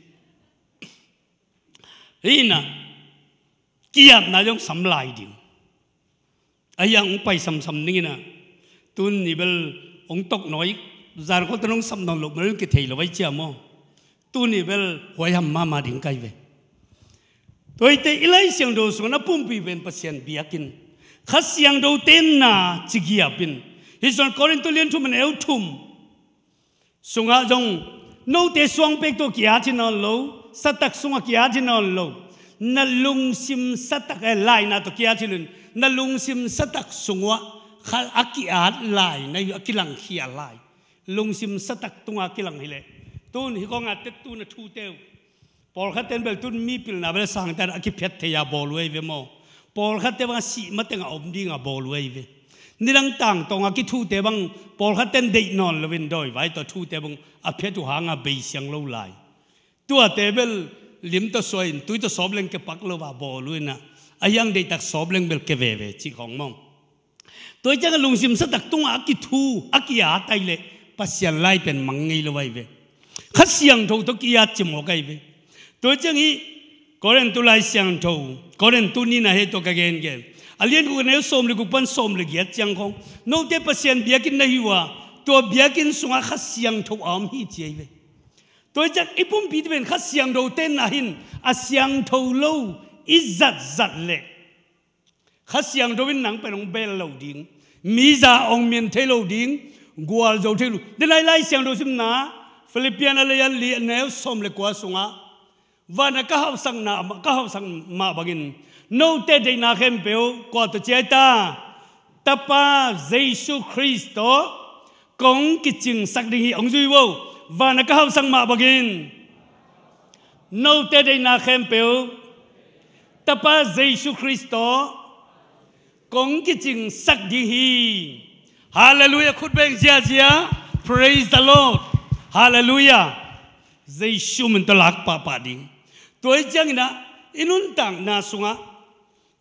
Hi inah ki-apna zong sam lai ding. Ahi hang hong pai samsam ding inah. Tuni bel hong tok nawi, zan khawngte hong sap nawn loh mel kithei lo vai cia maw? Tuni bel huaiham mahmah ding ka hi ve. Tua hi teh i Lai Siangtho sungah na pumpi pen Pasian biakinn, Kha Siangtho tenna ci giap in. Hih sungah Korinto lian thum a neu thum sungah zong note suangpek tawh ki-at hi nawn lo, satak sungah ki-at hi nawn lo. Na lungsim satak, eh, laina tawh ki-at hi lo in, na lungsim satak sungah kha a ki-at laina hi a kilangkhia lai. Lungsim satak tungah kilang hi leh. Tun hih kawngah tet tun a thute uh. Pawlkhatte in bel tun mi pilna bel sangtan a kiphiat thei a bawl uh ahi ve maw? Pawlkhatte bang a sih mateng a om ding a bawl uh ahi ve. Nidang tangtawng a kithute bang pawlkhatte in deih nawn loin dawivai tawh thute bang a phiat uh hang a beisiang lo lai. Tuate bel lim tawh suai in tui tawh sawp leng kepak lo a bawl uh inah. Ahi hang deihtak sawp leng bel ke veve cih khawng maw? Tua hi ciangah lungsim satak tungah a kithu, a ki-at ahi leh Pasian lai pen mang ngei lo ahi ve. Kha Siangtho tawh ki-at ci mawk ahi ve. Tua hi ciang hih Korinto Lai Siangtho, Korinto nihna hi tua ka gengen. A lian guk a neu sawm le guk pan sawm le giat ciang khawng, note Pasian biakinn na hi uh a, tua biakinn sungah Kha Siangtho a om hi ci ahi ve. Tua hi ciang i pumpi pen Kha Siangtho tenna hi in a siangtho lo i zatzat leh Kha Siangtho in nang pen hong bel lo ding. Mi za hong min thei lo ding. Gualzo thei lo. Denai Lai Siangtho simna, Philippian a lian li a neu sawm le kua sungah, van a ka hauhsak na, ka hauhsak mah bangin note deihna khempeuh kua tawh ciah ta? Tapa Jesu Khrist tawh kong kicingsak ding hi. Hong zui vo. Van a ka hauhsak mah bangin note deihna khempeuh Tapa Jesu Khrist tawh kong kicingsak ding hi. Halleluiah. Khut beng ziazia. Praise the Lord. Halleluiah. Jesu min tawh lak pahpah ding. Tua hi ciang inah i nuntakna sungah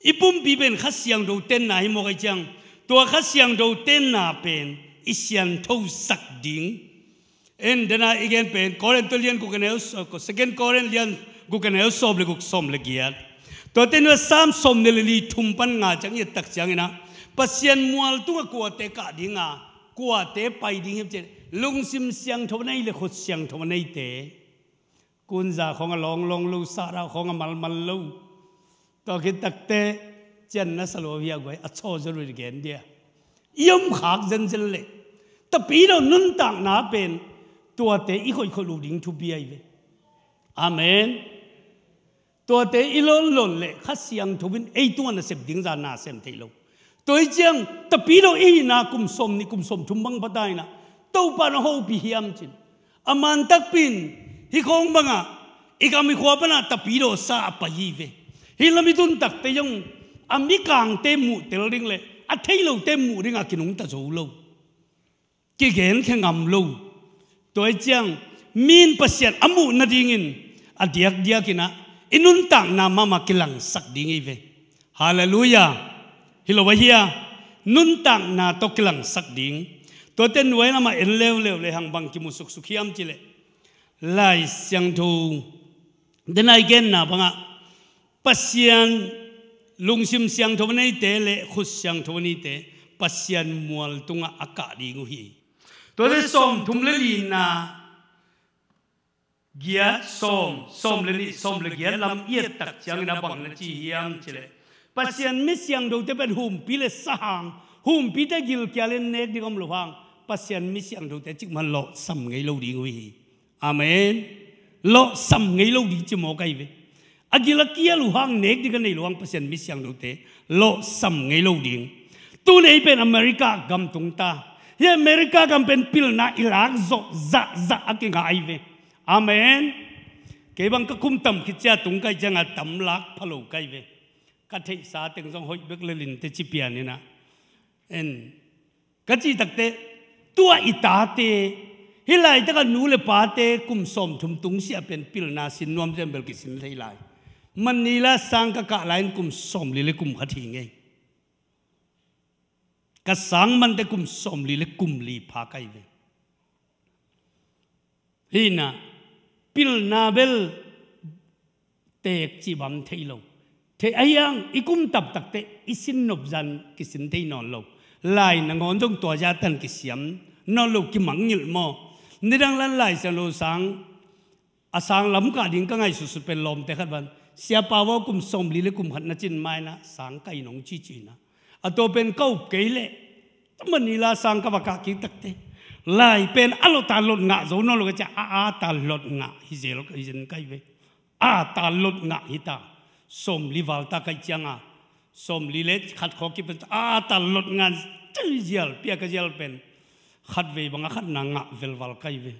i pumpi pen Kha Siangtho tenna hi mawk ahi ciang, tua Kha Siangtho tenna pen i sianthosak ding. En dena i gen pen Korinto lian guk a neu, Second Korin lian guk a neu sawm le guk, sawm le giat. Tuate nuai Sam sawm nih le li thum pan nga ciang i et tak ciang inah Pasian mual tungah kuate kah dinga, kuate pai ding hiam cih leh lungsim siangtho a nei le khut siangtho a neite. Kunza khawng a lawnglawng lo, sahra khawng a malmal lo. Tua khit takteh Cian na sa lo hi a guai, a chaw zaw lo i gen dia. I om khak zenzen leh Tapidaw nuntakna pen tuate i khoihkhoih lo ding thupi ahi ve. Amen. Tuate i lonlon leh Kha Siangtho in ei tungah nasep ding zah na sem thei lo. Tua hi ciang Tapidaw i hihna kum sawm nih kum sawm thum bang pha ta inah Topa na hopih hiam cin. A mantakpi in hih khawng bangah i kam i khua panah Tapidaw sa a pai hi ve. Hih lam i tun takte zong a mikangte muhtel ding leh a thei lote muh dingah kinungta zo lo. Kigenkhia ngam lo. Tua hi ciang mi in Pasian a muh nadingin a diakdiak inah i nuntakna mahmah kilangsak ding hi ve. Halleluiah. Hi lo a hia? Nuntakna tawh kilangsak ding. Tuate nuai lamah en leuleu lehang bang kimu suksuk hiam cileh Lai Siangtho denai genna bangah Pasian lungsim siangtho a neite le khut siangtho a neite Pasian mual tungah a kah ding uh hi. Tuate sawmthum le lina giat sawm, sawm le nih, sawm le giat lam i et tak ciangin a bang na ci hiam cileh Pasian mi siangthote pen humpi le sahang, humpite gilkial in nek ding om lo hang Pasian mi siangthote cikmah lawhsam ngei lo ding uh hi. Amen. Lawhsam ngei lo ding ci mawk ahi ve. A gil a kial uh hang nek ding a nei lo hang Pasian mi siangthote lawhsam ngei lo ding. Tun ei pen America gam tung ta. Hi America gam pen pilna i lak zawh zahzah a kingah ahi ve. Amen. Kei bang ka kum tam khit cia tung kai cianga tam lak pha lo kai ve. Ka theihsa teng zong hoih bek le linte ci pian inah en ka cih takte tua i tate hih laitakah nu le pate kum sawmthum tungsiah pen pilna sin nuam cian bel kisin thei lai. Manila sang ka kah lai-in kum sawmli le kum khat hi ngei. Ka sang mante kum sawmli le kum li pha kai ve. Hinah pilna bel teek cih bang thei lo. Thei a hiang i kum tamtakte i sin nop zan kisin thei nawn lo. Lai nangawn zong tua zatan kisiam nawn lo kimangngilh maw? Nidang lan Lai Siangtho sang a sang lamkah ding ka ngaihsutsut pen lawmte khat van Siapa aw kum sawmli le kum khat na cin mainah sang kai nong cicinah a tua pen ka up kei leh Manila sang ka va kah kik takte lai pen a lota lot ngah zo nawn lo ka cia a ata lot ngah hi zel hi zen kai ve. A ata lot ngah hi ta. Sawmli val ta kai cianga sawmli le khat khawk kip pen a ata lot ngah zial pia ka zial pen khat vei bang a khatna ngah velval kai ve.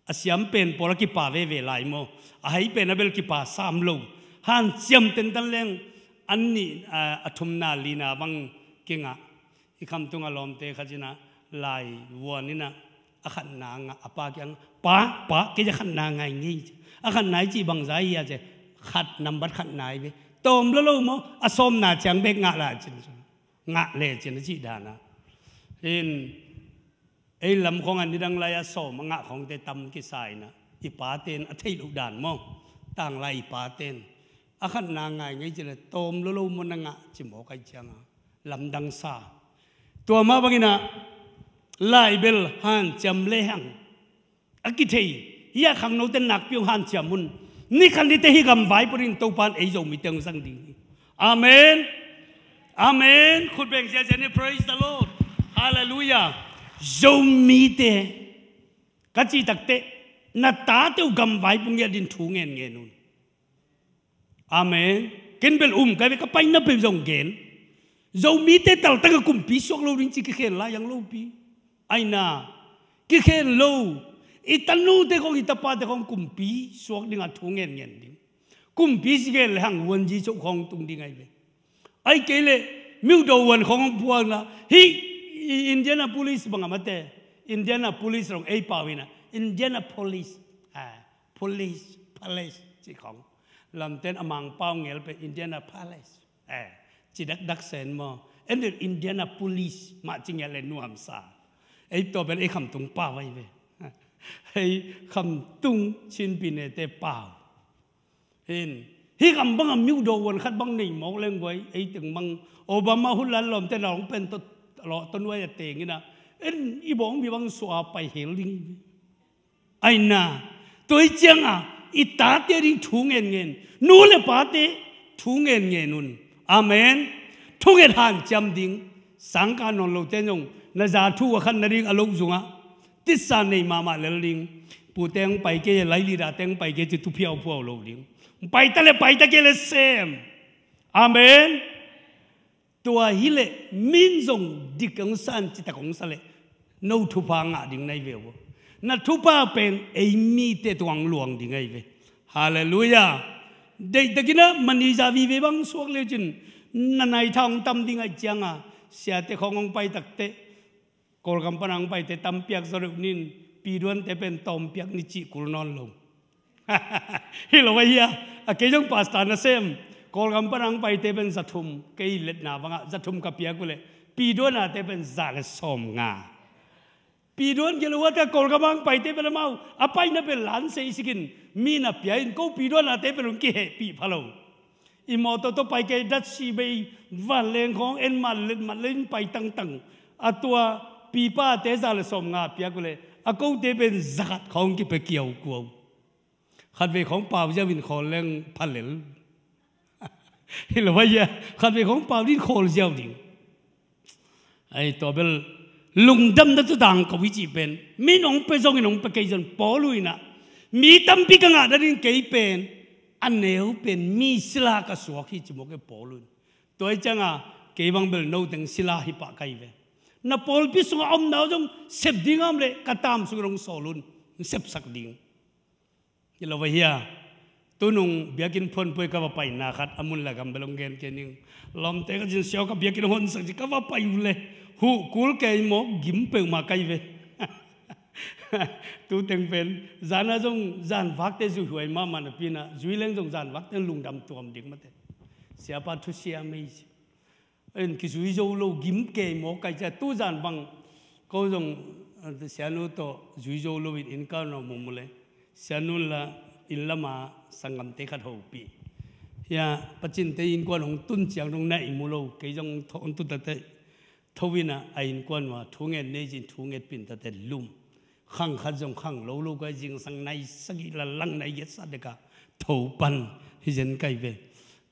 A siam pen pawl a kipa veve lai maw? A hei pen a bel kipa sam lo. Hanciam tentan leng an nih a thumna lina bang kingah i khamtung a lawmte khat inah lai vuan inah a khatna ngah a pa kiang pa pa kei a khatna ngai ngei. A khatna i cih bangza hi a ce khat nambat khatna i ve tawm lo lo maw? A sawmna ciang bek ngah la cin ngah le cin a cih dana. In ei lam khawng a nidang lai a sawm a ngah khawngte tam kisa inah i paten a theih loh dan maw? Tanglai i paten a khatna ngai ngei cileh tawm lo lo maw na ngah ci maw kai cianga lamdang sa. Tua mah banginah lai bel hanciam lehang a kithei hi a khangnote nakpi hong hanciam un. Nikhan nite hi gamvai pawh ding Topan ei Zomite hong zang ding hi. Amen. Amen. Khut beng ziazia ni praise the Lord. Halleluiah. Zomite ka cih takte na tate uh gamvai pung ia din thu ngenngen un. Amen. Ken bel um kai ve ka paina peuh zong gen. Zomite taltaka kumpi suak lo ding ci kikhen lai ang lopi. Aina kikhen lo. I tanute khong i tapate khong kumpi suak dinga thu ngenngen ding. Kumpi si gen le hang wanzi coh khong tung ding ai ve. Ai kei le miudo wan khong puakna hi. Indianapolis banga mate Indianapolis rong ei pau hina Indianapolis. Police, palace ci khong. Lamten a mangpau ngel pen Indianapolis. Ci dakdak sen maw? En dil Indianapolis mah ci ngel le nuamsa. Ei tua pen ei khamtung pau ai ve. Ei khamtung Chin Pyine te pau. Hin hi kam bang a miudo wan khat bang nei mawk leng guai ei teng bang Obama hun lan lawmte na hong pen to lawh to nuai a teng ina en i bawng mi bang sua pai hel ding. Aina tua hi cianga i tate ding thu ngenngen, nu le pate thu ngenngen un. Amen. Thunget hanciam ding. Sangka nawn lote zong na za thu a khan nading a lo zungah tisa nei mahmah lel ding. Pute hong pai kei, lai leader te hong pai kei ci thuphiau phuau lo ding. Pai ta le pai ta kei le sem. Amen. Tua hileh min zong dik hong san citak hong sa leh no thupha ngah ding na hi ve uh. Na thupha pen ei mite tungah hong luang ding ahi ve. Halleluiah. Deihtakinah mani za vive bang suak lecin na naitha hong tam ding ahi cianga siate khawng hong pai takteh Kawlgam pana hong paite tampiak zaw deuh nin piduante pen tawmpiak ni cih kul nawn lo. Hi lo ahi a, a kei zong pastor nasem Kawlgam pana hong paite pen zathum, kei letna bangah zathum ka piak uhleh piduanate pen za le sawm nga. Piduan gel uata Kawlgam hong paite pen amau a paina pen lan sei sikin mi na pia in ko piduanate pen hong kihehpih pha lo. I mawtaw tawh pai kei datsi bei vanleng khawng en mat let mat le in pai tangtang. A tua pipate za le sawm nga piak uhleh a kote pen zakhat khawng kipia kiaukuau. Khatvei khawng pau ziau in khawl leng phalel. Hi lo ahi a, khatvei khawng pau din khawl ziau ding. Ai tua bel lungdamna tu dang ko i cih pen min hong pe zongin hong pe kei zong Paul uh inah mi tampi ka ngah nadin kei pen a neu pen mi sila ka suak hi ci mawk e Paul uh in. Tua hi cianga kei bang bel no teng sila hi pah ka hi ve. Na pawlpi sungah omna uh zong sep ding am leh ka tam sungin hong sawl un, hong sepsak ding. Hi lo va hia? Tunung biakinn phuanpuai ka va paina khat a mun la gam bel hong gen kei ning. Lawmte ka cin siau ka biakinn hong honsak ci ka va pai uh le huh kul kei mawk gim peuhmah ka hi ve. Tuteng pen zana zong zanvakte zuihuai mahmah napi inah zui leng zong zanvakte lungdam tuam ding mate. Siapa thusia mei ci. En kizui zo lo gim kei mawk kai cia tuzan bang ko zong sianu tawh zui zo lo in inn kau na mumule sianu la inn lama sanggamte khat hopih. Hia pacinte innkuan hong tun ciang dong na i mu lo kei zong hong tut tate tho inah a innkuan wa thu ngen nei zin thu nget pin tate lum. Khang khat zong khang lo lo kai zingsang nai sagih la lang nai giat sa deka tho pan hi zen kai ve.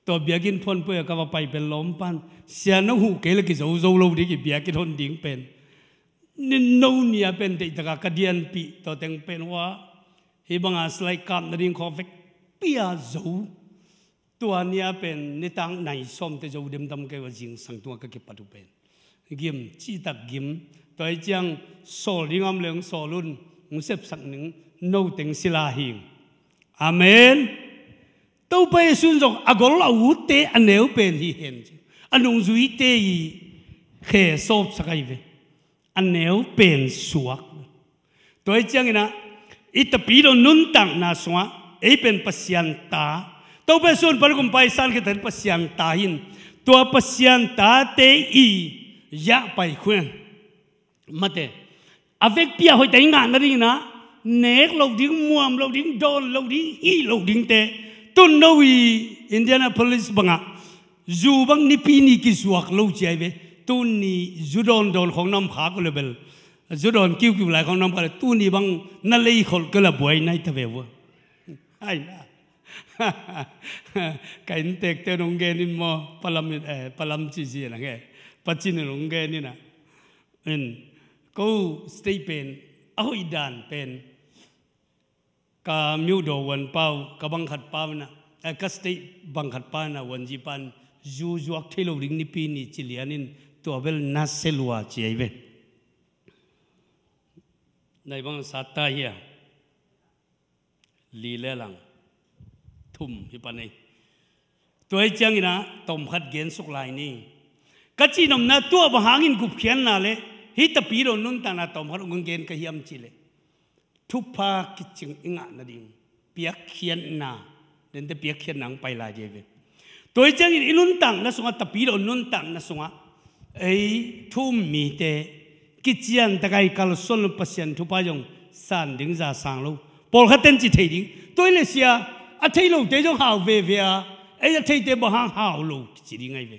Tua biakinn phuanpuai a ka va pai pen lawm pan sia no huh kei le kizo zo lo ding i biakinn hon ding pen. Nin no nia pen deihtaka ka dianpih tua teng pen hua hi banga slai kap nading khaw vekpi a zo. Tua nia pen nitak nai sawmte zo demdam kei va zingsang tunga ka kipat uh pen gim citak gim. Tua hi ciang sawl ding am leng sawl un. Hong sepsak ning no teng sila hing. Amen. Topa Jesuh in zong a gol a utte a neu pen hi hen ci a nungzuite i khe sawpsak ahi ve. A neu pen suak. Tua hi cianginah i tapidaw nuntakna sungah ei pen Pasian ta Topa Jesuh in pan kumpai san khitakin Pasian ta hin tua Pasian tate i yah pai khuan. Mate a vekpi a hoihta i ngah nadinginah nek lo ding, muam lo ding, dawn lo ding, hih lo dingte tun no i Indianapolis bangah zu bang nipi ni kizuak lo ciai ve. Tuni zu dawn dawn khawng nam khak uh le bel zu dawn kiukiu lai khawng nam khak le tuni bang na lei kholh kela buai nai ta ve vua. Aina ka inntekte nong gen in maw palam in eh, palam ci zi na nge pacin nong gen in ah. In ko state pen a hoih dan pen ka miudaw wan pau ka bangkhat pau na eh, ka state bangkhat pau na wan zi pan zu zuak thei lo ding nipi ni ci lian in tua bel na se lua ci ai ve. Nai bang sat ta hia. Li le lang thum hi pan ei. Tua hi cianginah tawmkhat gen suk lai ni. Ka cihnopna tuah bang hangin gupkhiatna le hih tapidaw nuntakna tawmkhat hong gen ka hiam cih leh thupha kicing i ngah nading piakkhiatna dente piakkhiatna hong pai lai dih ve. Tua hi ciangin i nuntakna sungah tapidaw nuntakna sungah ei thu um mite kician takai kalsuan lo Pasian thupha zong san ding za sang lo. Pawlkhat ten ci thei ding tua hi le sia a thei lote zong hau veve a ei a theite bang hang hau lo kici ding ai ve.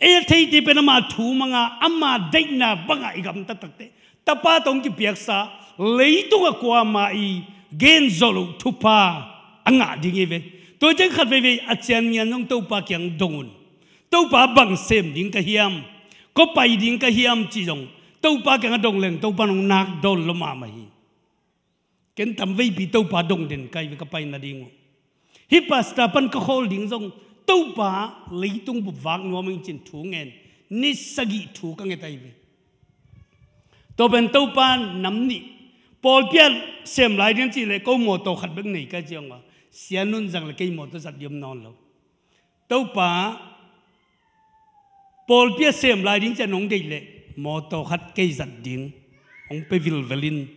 Ei a theite pen ama thu manga ama daihna banga i gamta takte tapa tawh hong kipiaksa leitunga kuama i gen zawh loh thupha a ngah ding hi ve. Tua ciang khat veivei a cian ngian zong Topa kiang dong un. Topa bang sem ding ka hiam, kua pai ding ka hiam cih zong Topa kiangah dong leng Topa in hong nak dawn lo mahmah hi. Ken tamveipi Topa dong den ka hi ve ka pai nading uh. Hih pastor pan ka khawl ding zong Topa leitung bup vak nuam ing cin thu ngen ni sagih thu ka nget ahi ve. Tua pen Topa nam nih pawlpi ah sem lai ding cih leh ko mawtaw khat bek nei ka ciang a, Sia Nun zang le kei mawtaw zat diam nawn lo. Topa pawlpi ah sem lai ding ciang nong deih leh mawtaw khat kei zat ding hong pe vilvel in.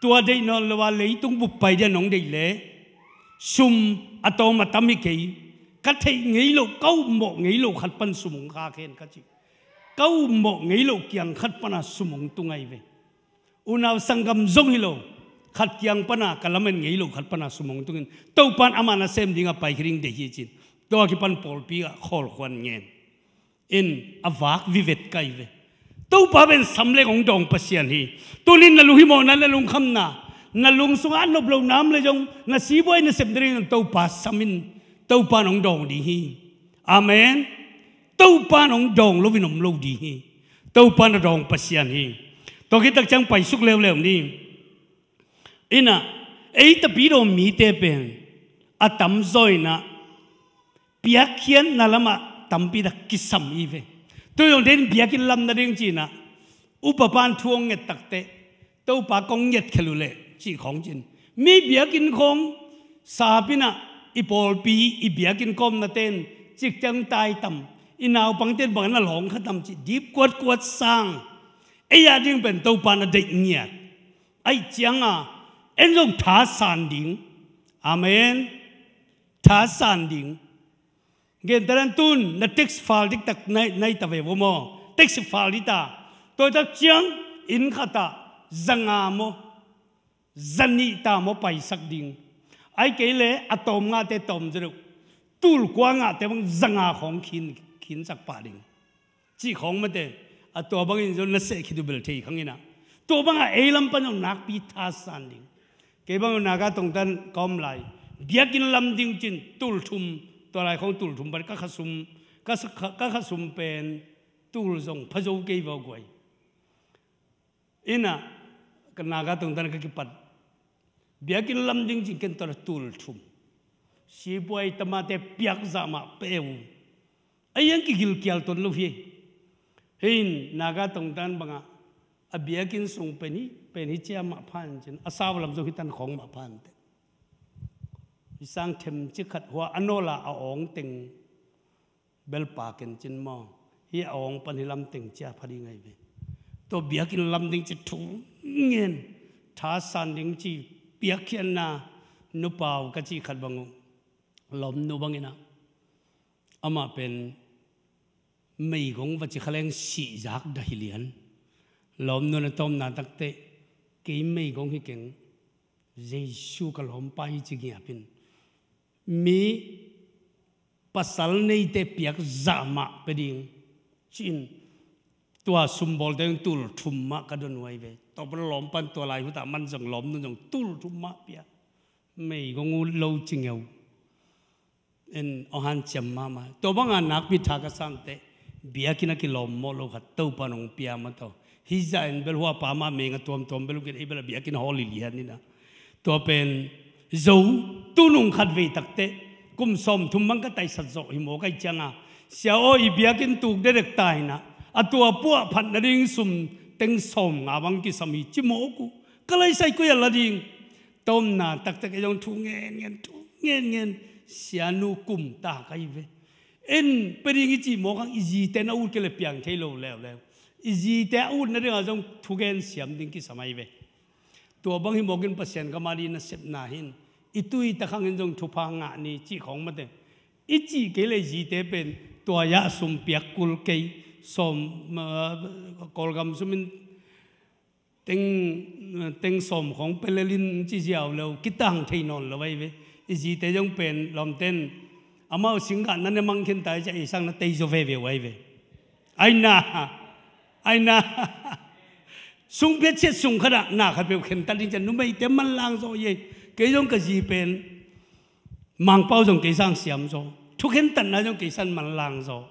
Tua deih nawn lo a leitung bup pai ding nong deih leh sum a tawm a tam hi kei, ka theih ngei lo, ka upmawh ngei lo khat pan sum hong khak hen ka ci. Ka upmawh ngei lo kiang khat pana sum hong tung ahi ve. Unau sanggam zong hi lo, khat kiang pana ka lamen ngei lo khat pana sum hong tungin Topa in ama nasem dingah paikhia ding deih hi cin. Tua kipan pawlpi ah khawlkhuan ngen in a vak vivet ka hi ve. Topa pen sam leng hong dawng Pasian hi. Tunin na lunghimawhna, na lungkhamna, na lung sungah a nop lo nam le zong na sibuai na sep ding Topa sam in, Topa in hong dawng ding hi. Amen. Topa in hong dawng loin om lo ding hi. Topa in a dawng Pasian hi. Tua khit tak ciang paisuk leuleu ni. Inah ei tapidaw mite pen a tamzaw inah piakkhiatna lamah tampi tak kisam hi ve. Tuzawngte in biakinn lam nading cinah upa pan thu hong nget takteh Topa kong ngetkhia uh leh cih khawng cin, mi biakinn khawng sap inah i pawlpi i biakinn kawmnate in cikciang tai tam, i naupangte in bang na lawng kha tam cih dip kuatkuat sang. Ei a ding pen Topa na deih ngiat. Aih cianga en zong thasan ding. Amen. Thasan ding. Gentehna tun na tax file diktak nai, nai ta ve vo maw? Tax file dita. Tua tak ciang inn khatah zanga maw, zanih ta maw paisak ding. Ai kei le a tawm ngate tawm zeruk, tul kua ngate bang zanga khawng khin, khinsak pah ding. Cih khawng mate, a tua bangin zong na seh khit uh bel thei khang inah. Tua bangah ei lam pan zong nakpi thasan ding. Kei bang Naga tongtan ka om lai, biakinn lam ding cin tul thum, tua lai khawng tul thum pan ka khasum, ka sa-, ka, ka khasum pen tul zong pha zo kei vawguai. Inah ka Naga tongtan ka kipat biakinn lam ding cin ken tua tul thum. Sipuai tamate piak zah mah pe uh. A iang kigilkial ton lo hi. Hein Naga tongtan bangah a biakinn sung pen hi, pen hi cia mah phan cin a sau lam zong hi tan khawng mah phan te. Hi sang them ci khat hua a nawla a awng teng bel pa ken cin maw? Hi a awng pan hi lam teng cia pha ding ahi ve. Tua biakinn lam ding ci thu ngen, thasan ding ci piakkhiatna nupa uh ka ci khat bang uh. Lawmnu bang inah amah pen meigong va ci kha leng sihzak dah hi lian. Lawmnu na tawmna takteh kei meigong hi keng, Jesu ka lawmpa hi ci ngiap in. Mi pasal neite piak zah mah pe ding ci-in tua sumbawlte in tul thum mah ka don uh ahi ve. Tua pan lawm pan tua lai hutah man zong lawmnu zong tul thum mah pia. Meigong uh lo ci ngeu. En aw hanciam mahmah. Tua banga nakpi tha ka santeh biakinn a kilawm mawh lo khat Topa in hong pia mah tawh. Hih zah in bel hua pa mah meng a tuamtuam bel uh kei ei bel a biakinn hawl hi lian inah. Tua pen zo tunung khat vei takteh kum sawmthum bang ka taisat zawh hi mawk aih cianga, sia aw i biakinn tuk dedek ta inah a tua puah phat nading sum teng sawmnga bang kisam hi ci mawk uh. Ka laisai koi a la ding. Tawmna taktak ei zong thu ngen ngen, thu ngen ngen, sianu kum ta ka hi ve. En pe ding i cih mawk hang i zite na ut kei le piang thei lo leuleu. I zite a ut nadingah zong thugen siam ding kisam ahi ve. Tua bang hi mawkin Pasian gam a ding nasepna hin i tui tak hangin zong thupha ngah ni cih khawng mate. I cih kei le i zite pen tua yah sum piak kul kei, sawm, ah, Kawlgam sumin teng, teng sawm khawng pelelin ci ziau lo kitang thei nawn lo ahi ve. I zite zong pen lawmten amau singgah na ne mang khin ta i cia ei sang na tei zaw veve uh ahi ve. Aina, aina. Sung pia ciat sung khatah na khat peuh khen ta ding cian numeite manlang zaw i ei. Kei zong ka zi pen Mangpau zong kei sang siam zaw. Thukhentatna zong kei san manlang zaw.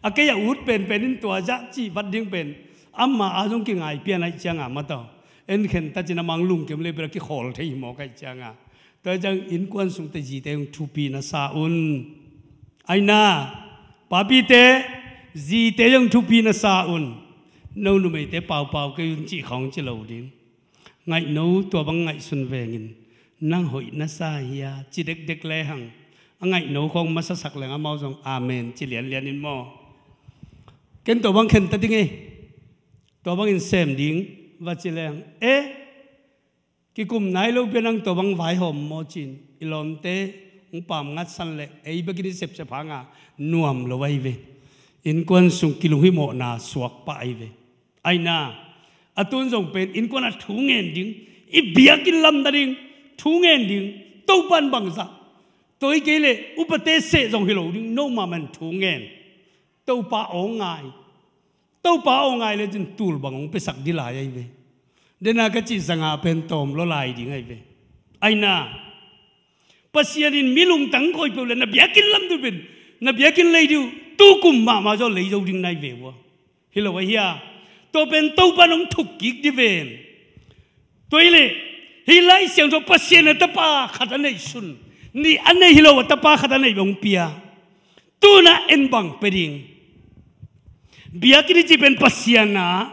A kei a ut penpen in tua zah cih vat ding pen ama a zong kingai pian ahih cianga mataw. En khentat cin a mang lungkim le bira kikhawl thei hi mawk ahih cianga. Tua ciang innkuan sungte zite zong thupi na sa un. Aina, papite, zite zong thupi na sa un. No numeite paupau kei un cih khawng ci lo ding. Ngaihno tua bang ngaihsun vengin nang hoih na sa hia ci dekdek lehang a ngaihno khawng masa sak leng amau zong amen ci lianlian in maw. Ken tua bang khen ta ding e. Tua bangin sem ding va ci lehang e. Kikum nai lo pia nang tua bang vaihawm maw cin i lawmte hong pam ngatsan leh ei bekin i sepsep hanga nuam lo ahi ve. Innkuan sung kilunghimawhna suak pah ahi ve. Aina, a tun zong pen innkuan a thu ngen ding, i biakinn lam nading thu ngen ding. Topan bangzah, tua hi kei leh upate seh zong hi lo ding, no mahmah in thu ngen. Topa aw ngai. Topa aw ngai lecin tul bang hong piasak dih lai ahi ve. Dena ka cih zanga pen tawm lua lai ding ahi ve. Aina, Pasian in mi lungtang khawi peuh le na biakinn lam dih pen, na biakinn lei dih uh, tukum mahmah zaw lei zo ding nai ve ua. Hi lo ahi a. Tua pen Topa nong thuk kik dih ven. Tua hi leh hih Lai Siangtho Pasian a tapa khat a neih sun, nih a neih hi lo a tapa khat a neih bang pia. Tuna en bang pe ding. Biakinn i ci pen Pasian a,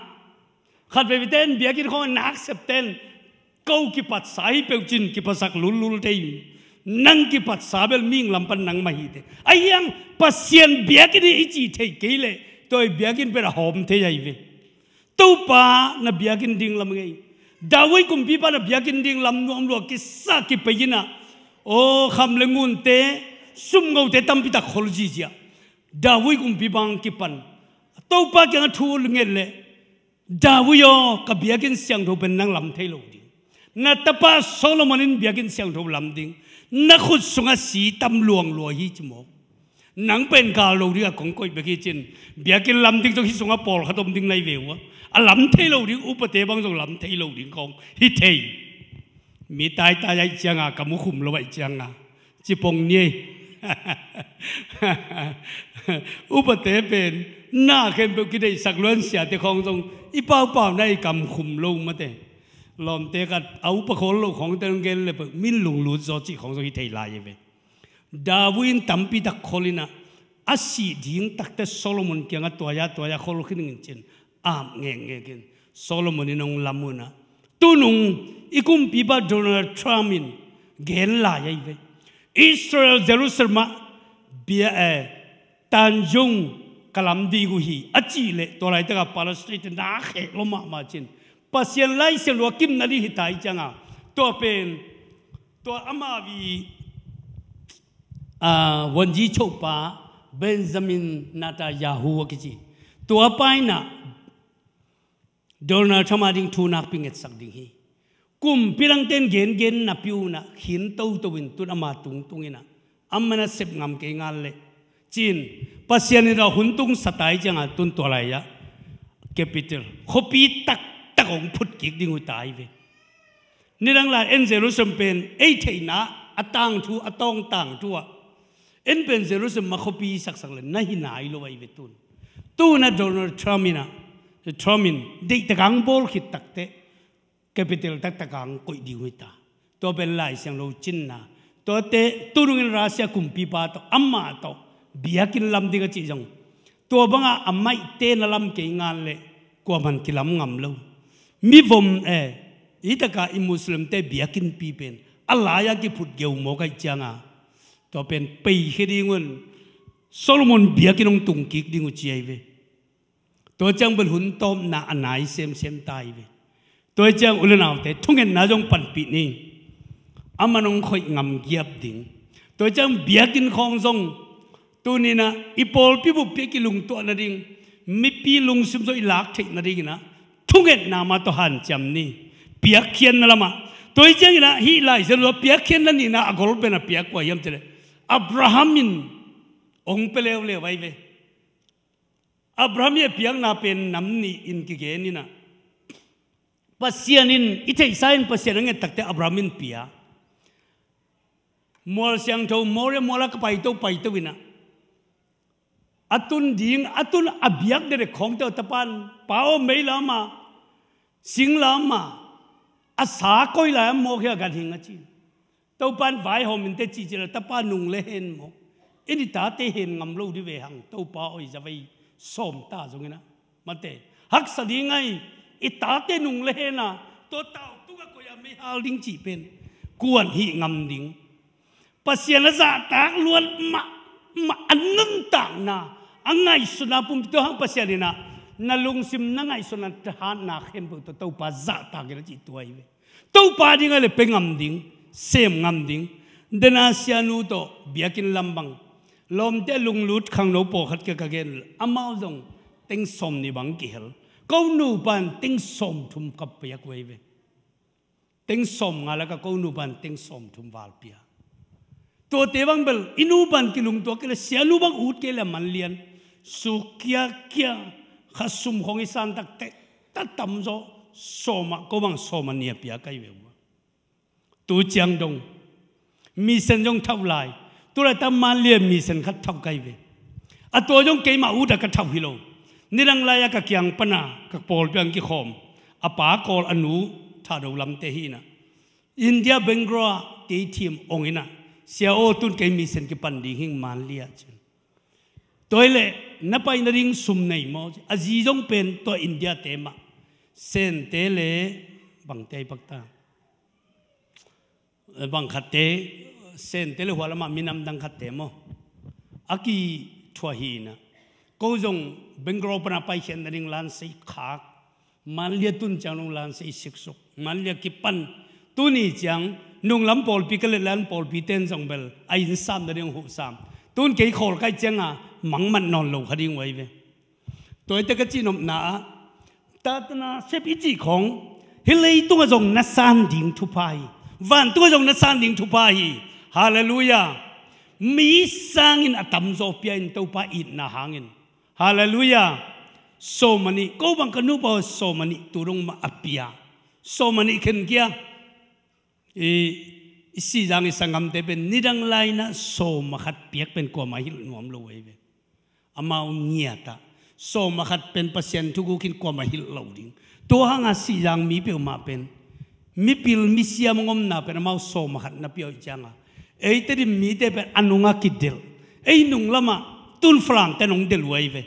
khat veivei ten biakinn khawng a nak sep ten ko kipatsa hi peuh cin kipatsak lullul thei. Nang kipatsa bel mihing lam pan nang mah hi te. Ahiang Pasian biakinn i ci thei kei leh tua biakinn pen a hawm thei ahi ve. Topa na biakinn ding lam ngei. David kumpipa na biakinn ding lam nuam lua kisa kipei inah. Aw kham le ngunte, sumngote tampi tak khol zizia. David kumpipa ang kipan. Topa kiang a thu nget leh David aw, ka biakinn siangtho pen nang lam thei lo ding. Na tapa Solomon in biakinn siangtho lam ding. Na khut sungah si tam luang lua hi ci mawk. Nang pen gal lo ding a kong koih bek hi cin. Biakinn lam ding zong hi sungah pawlkhat om ding nai ve ua. A lam thei lo ding, upate bang zong lam thei lo ding kong hi thei. Mi taitai aih cianga, ka mukhum lo aih cianga. Cipong ni ei. Upate pen na khempeuh kideihsak luan siate khawng zong i paupau na i kamkhum lo mate. Lawmte khat a upa khawl lo khawngte hong gen le peuh min lunglut zaw cih khawng zong hi thei lai hi ve. David in tampi tak khol inah a sih ding takte Solomon kiangah tuaia tuaia khol khin dingin cin ap ngekngek in Solomon in hong lam unah tunung i kumpipa Donald Trump in gen lai ahi ve. Israel Jerusalem ah bia e tanzung ka lam ding uh hi a cih leh tua laitakah Palestine te na kheh lo mahmah cin Pasian Lai Siangtho a kimna ding hi ta hi cianga tua pen tua ama vi a, wanzi chopa Benjamin Netanyahu a kici tua pa inah Donald Trump a ding thu nakpi ngetsak ding hi. Kumpi langten gengen napi unah khin toto in tun ama tungtung inah ama na sep ngam kei ngal leh cin Pasian in a hun tung sa ta hi cianga tun tua lai-ah capital khuapi taktak hong phut kik ding uh ta hi ve. Nidang lai en Jerusalem pen ei theihna a tangthu a tawng tangthu ah en pen Jerusalem ma khuapi saksak le na hi nai lo ahi ve tun. Tuna Donald Trump inah Trump in deihtak ang bawl khit takte capital taktak ang koih ding uh hi ta. Tua pen Lai Siangtho cinna. Tuate tunungin Russia kumpipa tawh amah tawh biakinn lam ding a cih zong tua banga a maihte na lam kei ngal leh kuaman kilam ngam lo. Mivom e, i taka i Muslimte biakinnpi pen a lai-a kiphut geu mawk aih cianga tua pen peikhia ding un Solomon biakinn hong tungkik ding uh ci ahi ve. Tua ciang bel hun tawpna a nai semsem ta hi ve. Tua hi ciang u le naute thungetna zong panpih ni. Amah nong khoih ngam giap ding. Tua hi ciang biakinn khawng zong tuninah i pawlpi buppi a kilungtuah nading mipi lungsim zong i lak theih nadinginah thungetna mah tawh hanciam ni. Piakkhiatna lamah tua hi cianginah hih Lai Siangtho piakkhiatna nihna a golpen a piak kua hiam cileh Abraham in hong pia leuleu ahi ve. Abraham i a piakna pen nam nih in kigen inah Pasian in i theihsa in Pasian a ngettakte Abraham in pia. Mual siangtho Moria muala ka paito paito inah a tun ding, a tun a biak dedek khawngte uh tapan, pa aw, mei lam ah, sing lam ah, a sa koi lai a mawk hi a ganhing a ci. Topan vaihawm in teh cihcih le tapa nung le hen maw, i tate hen ngam lo dih ve hang, Topa aw, i zavei sawm ta zongin ah, mate, haksa ding ahi, i tate nung le hen a, tua tau tung a koi a mei hal ding cih pen kuan hih ngam ding. Pasian a zahtak luat mahmah, a nuntakna, a ngaihsutna pumpi, tua hang Pasian in ah na lungsim, na ngaihsutna, na hatna khempeuh tawh Topa zahtak in a cih tua hi ve. Topa ding a le pe ngam ding, sem ngam ding. Dena sianu tawh biakinn lam bang, lawmte a lunglut khangno pawlkhat kia ka gen, amau zong teng sawm nih bang kihel. Ko nupa in teng sawm thum ka piak uh hi ve. Teng sawm nga lak ah ko nupa in teng sawm thum val pia. Tuate bang bel i nupa in kilungtuak kei le, sianu bang ut kei le, man lian, suk kiakia, kha sum khawng i san tak teh, ta tamzaw, sawm ah, ko bang sawm ah nih a pia ka hi ve uh. Tu ciang dong mission zong thauh lai, tu laitak man lian mission khat thauh ka hi ve. A tua zong keimah ut a ka thauh hi lo. Nidang lai a ka kiang pan a ka pawlpi ah kikhawm, a pa Kawl, a nu Thado lamte hi in ah, India, Bangalore ah kei thim ong in ah, sia aw, tun kei mission kipan ding hi ing, man lian, ci in. Tua hi leh na pai nading sum nei maw, ci. A zi zong pen tua India-te mah, Sente le bangte hi pak ta, bang khatte, Sente le hua lam ah minam dang khatte maw, a kithuah hi in ah, ko zong Bangalore pan a paikhiat nading lansei khak, man lian, tun ciang dong lansei siksuk, man lian kipan. Tuni ciang nunglam pawlpi ka let lai-in pawlpite in zong bel a inn sam nading huh sam. Tun kei khawl ka hih ciang a mangmat nawn lo kha ding uh ahi ve. Tua hi teh ka cihnopna ah, tate nasep i cih khawng, hih leitung ah zong na san ding thupha hi. Vantung ah zong na san ding thupha hi. Halleluiah. Mi sangin a tamzaw pia in, Topa itna hangin. Halleluiah. Sawm a nih, ko bang ka nupa aw, sawm a nih tu dong mah a pia. Sawm a nih khen kia. I, i Sihzang, i sanggamte pen nidang lai-in ah sawm a khat piak pen kuamah hilh nuam lo uh ahi ve. Amau ngiat ah, sawm a khat pen Pasian thuguk in kuamah hilh lo ding. Tua hang a Sihzang mi peuhmah pen, mipil misiam hong omna pen amau sawm a khat na pia uh ciang a, eite dim mite pen a nung a kidelh. Ei nung lam ah tun Falamte in hong delh uh ahi ve.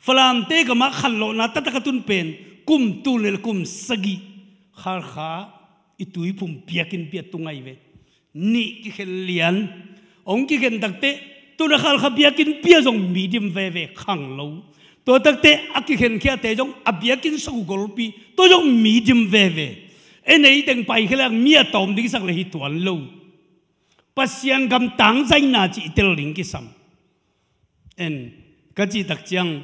Falamte gam ah khanlawhna taktak a tun pen kum tul nih le kum sagih, Khalkha i tuiphum biakinnpi ah tung ahi ve. Nih kikhen lian, hong kikhen tak teh, tun a Khalkha biakinnpi ah zong mi dim veve, khanglo. Tua tak teh a kikhenkhiate zong a biakinn sung golpi, tua zong mi dim veve. En, ei teng paikhia leh mi a tawm ding sak leh hi tuan lo. Pasian gam tangzaina cih i tel ding kisam. En, ka cih tak ciang,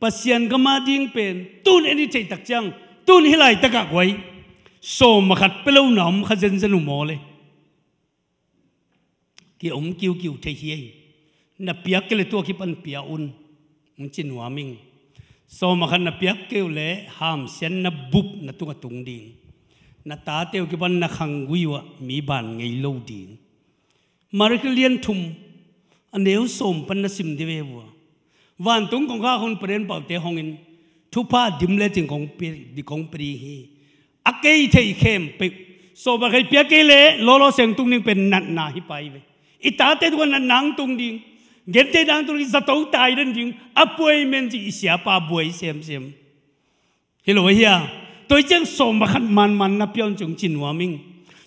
Pasian gam a ding pen tun en i theih tak ciang, tun hih laitak ah guai, sawm a khat pia lo na om kha zenzen uh maw le? Ki-om kiukiu thei hi ei. Na piak kei leh tua kipan pia un, hong ci nuam ing. Sawm a khat na piak kei uh leh hamsiatna bup na tungah tung ding. Na tate uh kipan na khanggui uh ah mi ban ngei lo ding. Malakhi lian thum, a neu sawm pan na sim dih ve uh a, vantung kongkhak hun paren paute hong in, thupha dim lecin kong pia, di kong pia ding hi. A kei theih khempeuh, sawm a khat kei piak kei leh lawlaw seng tung ding pen natna hi pah hi ve. I tate tungah natna hong tung ding, gentheihna hong tung ding, zato tai den ding, appointment cih i siapa buai semsem. Hi lo a hia? Tua hi ciang sawm a khat manman na pia un, ci hong ci nuam ing.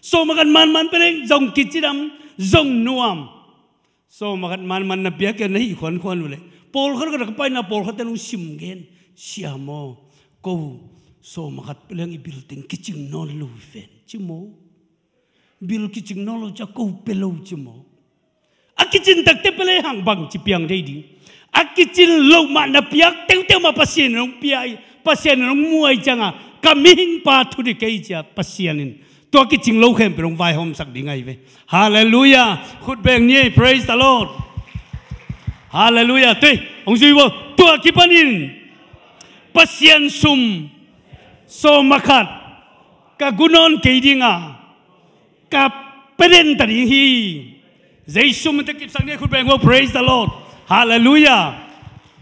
Sawm a khat manman pia leng zong kicidam, zong nuam. Sawm a khat manman na piak kei a, na hih khuankhuan uh leh, pawlkhat khat a ka paina pawlkhat ten hong sim gen, sia maw, ko sawm a khat pia leng i bil teng kicing nawn lo hi ven, ci maw. Bil kicing nawn lo ciang ko pia lo, ci maw. A kicin tak teh pia lehang bangci piang thei ding? A kicin loh mah na piak teuteu mah Pasian in hong pia hi, Pasian in hong muh ahih ciangin, ka mihingpa thudik kei, ci a Pasian in tua kicing lo khempeuh hong vaihawmsak ding ahi ve. Halleluiah. Khut beng ni ei. Praise the Lord. Halleluiah. Tui, hong zui vo. Tua kipanin Pasian sum sawm a khat ka gu nawn kei ding a, ka pia den ta ding hi. Jesu min tawh kipsak ni ei, khut beng vo. Praise the Lord. Halleluiah.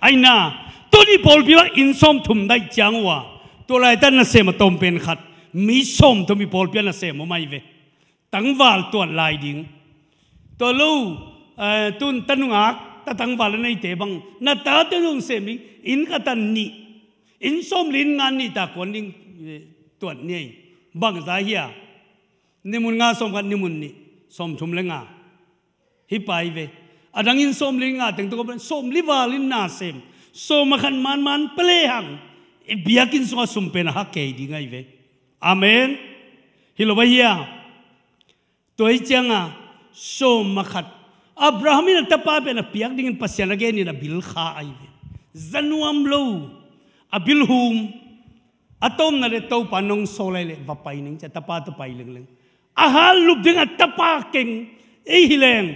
Aina, tuni pawlpi bang inn sawmthum daih ciang uh a, tua laitak nasem a tawm pen khat, mi sawmthum i pawlpi ah nasem om ahi ve. Tangval tuat lai ding. Tua lo, eh, tun tanungak ta tangval a neite bang na tate zong sem ding, inn khat ah nih, inn sawmli inn nga nih ta kuan ding, eh, tuat ni ei. Bangza hia? Nimun nga sawmkhat, nimun nih sawmthum le nga. Hi pai ve. A dang inn sawmli nga teng tuk a ban sawmli val in nasem. Sawm a khat manman pia lehang i biakinn sungah sum pen a hak kei ding ahi ve. Amen. Hi lo bang hia? Tua hi cianga sawm a khat Abraham in a tapa pen a piak dingin Pasian a genin a bil kha ahi ve. Za nuam lo, a bil hum. A tomna le Topa nong sawl lai le va pai ning ci a tapa tawh pai lengleng. A hal lup ding a tapa keng ei hi leng.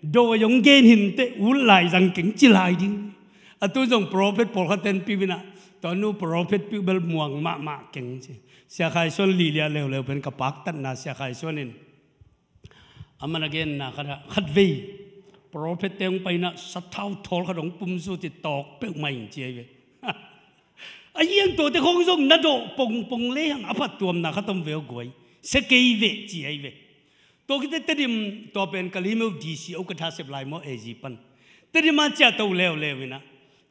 Dawi hong gen hinteh ut lai zang keng ci lai ding. A tu zong prophet pawlkhat ten piu inah tua nu prophet piu bel muang mahmah keng ci. Sia Khai Suan lihliah leuleu pen ka paktatna Sia Khai Suan in aman a genna khat ah khatvei prophet te hong paina sathau thawl khat hong pumzut i tawk peuhmah in ci ahi ve. A hiang tuate khong zong na dawh pongpong lehang a phattuamna khat om ve aw guai. Sia kei ve ci ahi ve. Tua khite Tedim tua pen ka limeu D C o ka thasep lai maw A G pan. Tedim a ciah to leuleu inah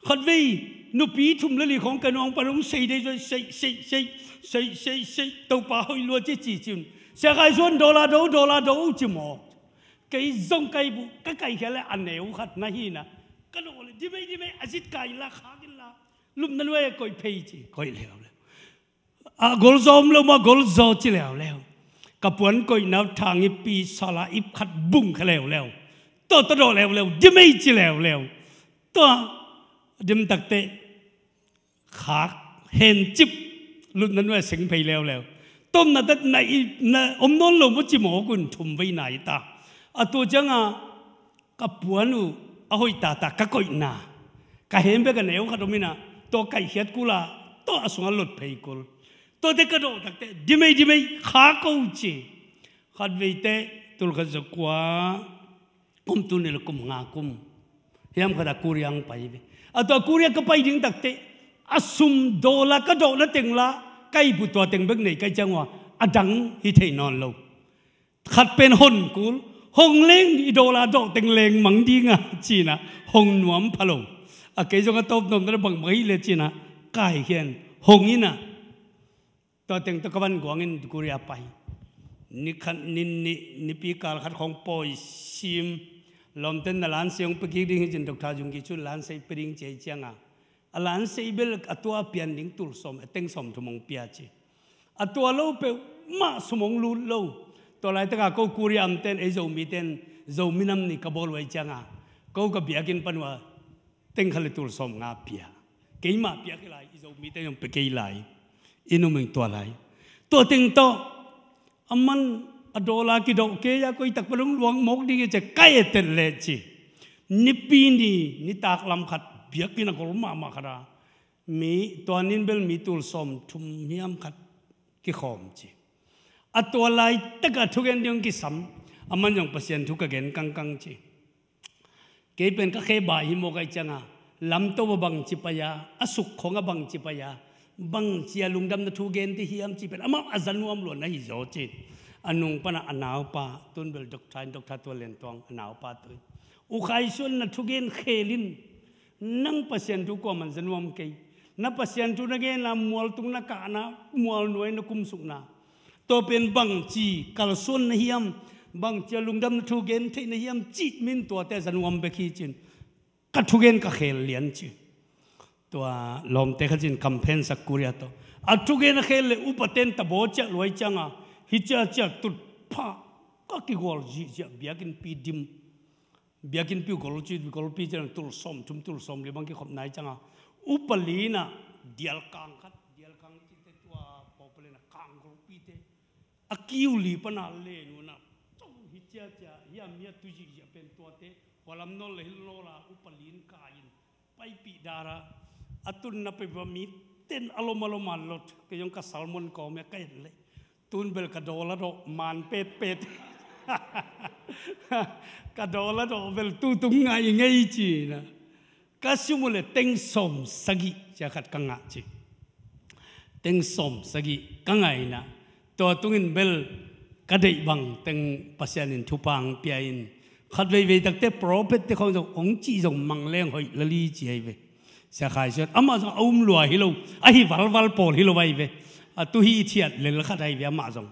khatvei nupi thum le li khong ka nuang pan hong sei dei zoi sei sei sei sei sei sei Topa hoih lua ci ci cin. Sia Khai Suan dollar do dollar do ci mawk. Kei zong kai bu ka kaikhia le a neu khat na hina. Ka dawh le dimei dimei a zit kai la khak in la. Lupna nuai a koih phei ci koih leuleu. A golzaw om lo maw golzaw ci leuleu. Ka puan koihna thang i pi sala ip khat bung kha leuleu. Tua tua dawh leuleu dimei ci leuleu. Tua dim takte khak hencip lutna nuai seng phei leuleu. Tomna tat na i na om nawn lo maw ci mawk un thum vei nai ta. A tua cianga ka puan uh a hoih tata ka koihna ka hem bek a neu khat om inah tua kaikhiat kula tua a sungah lot phei kul. Tuate ka dawh takte dimei dimei kha ko ci. Khatveite tulkhat zakua kum tuni le kum nga kum hiam khat a Korea ang pai ve. A tua Korea ka pai ding takte a sum dawla ka dawhna teng la ka ipu tua teng bek nei kai ciang ua a dang hi thei nawn lo. Khat pen hon kul hong leng i dawla dawh teng leng mang dinga cina hong nuam pha lo. A kei zong a tawp nuam na bang bang hi le cina kai hian hong ina. Tua teng tawh ka van guangin Korea pai. Ni khat ni nih nipi kal khat khawng pawi sim lawmten na lansei hong pia kik ding hi cin Doctor Zung Ki Chun lansei pia ding ci a i cianga a lansei bel a tua pian ding tul sawm a teng sawm thum hong pia ci. A tua lo peuhmah sum hong lut lo. Tua laitaka ko Korea amten ei Zomiten Zomi nam ni ka bawl uh a i cianga ko ka biakinn pan uh a teng khat le tul sawm nga pia. Keimah pia kei lai i Zomite zong pia kei lai. I numeng tua lai. Tua teng tawh a man a dawla kidawh kei a koi takpa dong luang mawk ding i cia kai e tet leh ci. Nipi ni nitak lam khat biakinn a gol mahmah khat a mi tua nin bel mi tul sawm thum hiam khat kikhawm ci. A tua laitaka thugen ding kisam a man zong Pasian thu ka gen kangkang ci. Kei pen ka khe bai hi mawk a i cianga lamto a bangci pai a a suk khong a bangci pai a bangci a lungdamna thu gen ti hiam ci pen amah a za nuam luan ahi zaw ci. A nung pana a naupa tun bel Doctor in Doctor Tua Lian Tuang a naupa tui U Khai Suan na thugen khelin nang Pasian thu kuaman za nuam kei. Na Pasian thu na genna mual tung na kahna mual nuai na kumsukna Tua pen bangci kalsuan na hiam, bangci a lungdam na thugen theih na hiam cih min tuate a za nuam bek hi cin ka thugen ka khel lian ci. Tua lawmte kha cin campaign sak Korea tawh a thugen a khel le upaten tabaw ciah luai cianga hi ciacia tut phah ka kigual zihziah biakinnpi dim. Biakinnpi uh golci golpi ciang tul sawm thum tul sawm li bang kikhop nai cianga upa lina dialkang khat dialkang cite tua pawpalena kang golpite a kiu li pana len una to hi ciacia hi a mi a tu zikziak pen tuate hualam nawl le hil nawla upa lin kaiin paipih dara a tunna peipa mi ten alom aloma lot kei zong ka salmon kawmia ka et leh tun bel ka dawla dawh man petpet ka dawla dawh bel tutung ngai ngei cina Ka sum uh le teng sawm sagih cia khat ka ngah ci. Teng sawm sagih ka ngah inah, tua tungin bel ka deih bang teng Pasian in thupha hong pia in, khat veivei takte prophet te khawng zong hong cih zong mang leng hoih lali ci ahi ve. Sia Khai Suan amah zong a um lua hi lo, ahi valval pawl hi lo ahi ve. A tu hi i thiat lel khat ahi ve amah zong.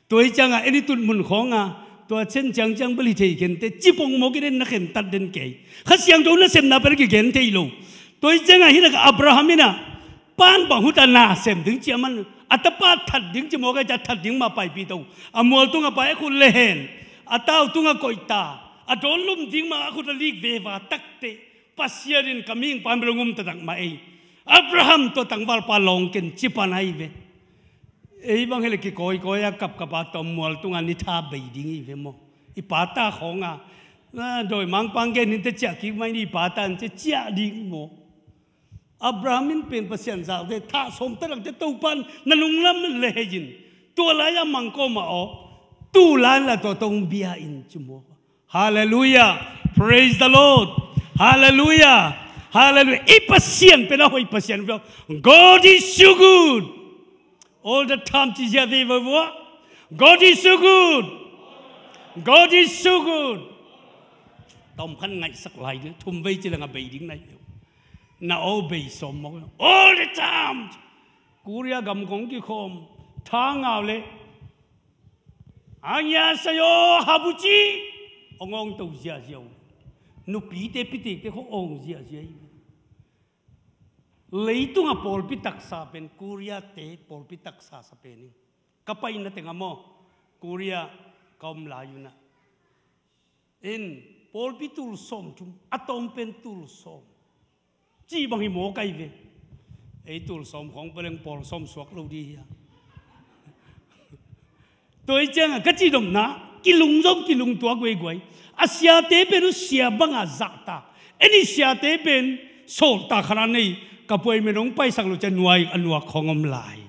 Tua hi ciangah en i tut mun khawngah tua chen ciangciang bel hi thei khen te, ci pongmawk i den na khentat den kei. Kha Siangtho nasepna pen a kigen thei lo. Tua hi ciangah hi lakah Abraham inah pan bang huta na sem ding ci a man, a tapa that ding ci mawk a, cia that ding mah paipih to. A mual tungah pai a khut le hen, a tau tungah koihta, a dawn lum ding mah a khut a lik veva takte, Pasian in ka mihing pan bel hong um taktak mah ei. Abraham, tua tangvalpa lawng ken ci pan ahi ve. Ei bang hi le kikawikawi a kapkap a tawm mual tungah ni tha bei ding hi ve maw? I pata khawngah, a, dawimangpa gen hinte ciah kik mai ni, i pata in cia ciah ding maw? Abraham in pen Pasian zakte thah sawm taktakte Topan na nunglam le hei in, tua lai-ah mangkawm ah aw, tu lai-in la tua tawh hong bia in ci maw? Hallelujah. Praise the Lord. Hallelujah. Hallelujah. I Pasian pen a hoih Pasian ve. God is so good. All the time ci zia ve ve vua. God is so good. God is so good. Tom khan ngaihsak lai ding, thum vei ci leng a bei ding nai. Na aw bei sawm maw. All the time. Korea gam kong kikhawm. Thangau le. Angya sayo habuci. Ong ong to ziazia uh. Nupite pitikte kho ong ziazia hi. Leitungah pawlpi taksa pen, Koreate pawlpi taksa sa pen hi. Ka paina tengah maw, Korea ka om lai unah. In, pawlpi tul sawm thum, a tawm pen tul sawm. Cih bang hi maw kai ve. Ei tul sawm khawng peleng pawl sawm suak lo di hi a. Tua hi ciangah ka cih domna, kilung zong kilung tuak guaiguai. A siate pen uh sia bangah zahtak. En i siate pen sawltak khat a nei, ka puai men hong paisak lo cia nuai a nuak khawng om lai.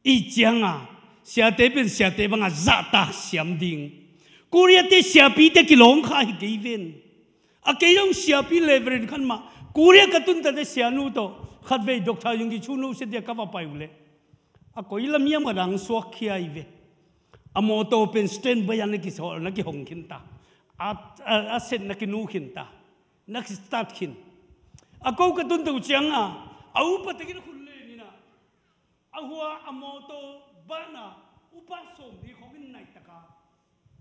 I ciangah siate pen siate bangah zahtak siam ding. Koreate siapite kilawng kha hi kei ven. A kei zong siapi Reverend khan mah, Korea ka tuntate sianu tawh khatvei Doctor Yunggi Chunu setia ka va pai uh leh, a koi lam hiam a dang suak khia hi ve. A mawtaw pen stand by a na kisawl, na kihong khin ta. A, a, a set na kinu khin ta. Na kistart khin. A ko ka tunte uh ciangah a upa takin a khun leninah, a hua a mawtaw banah upa sawm ni khawngin naitaka,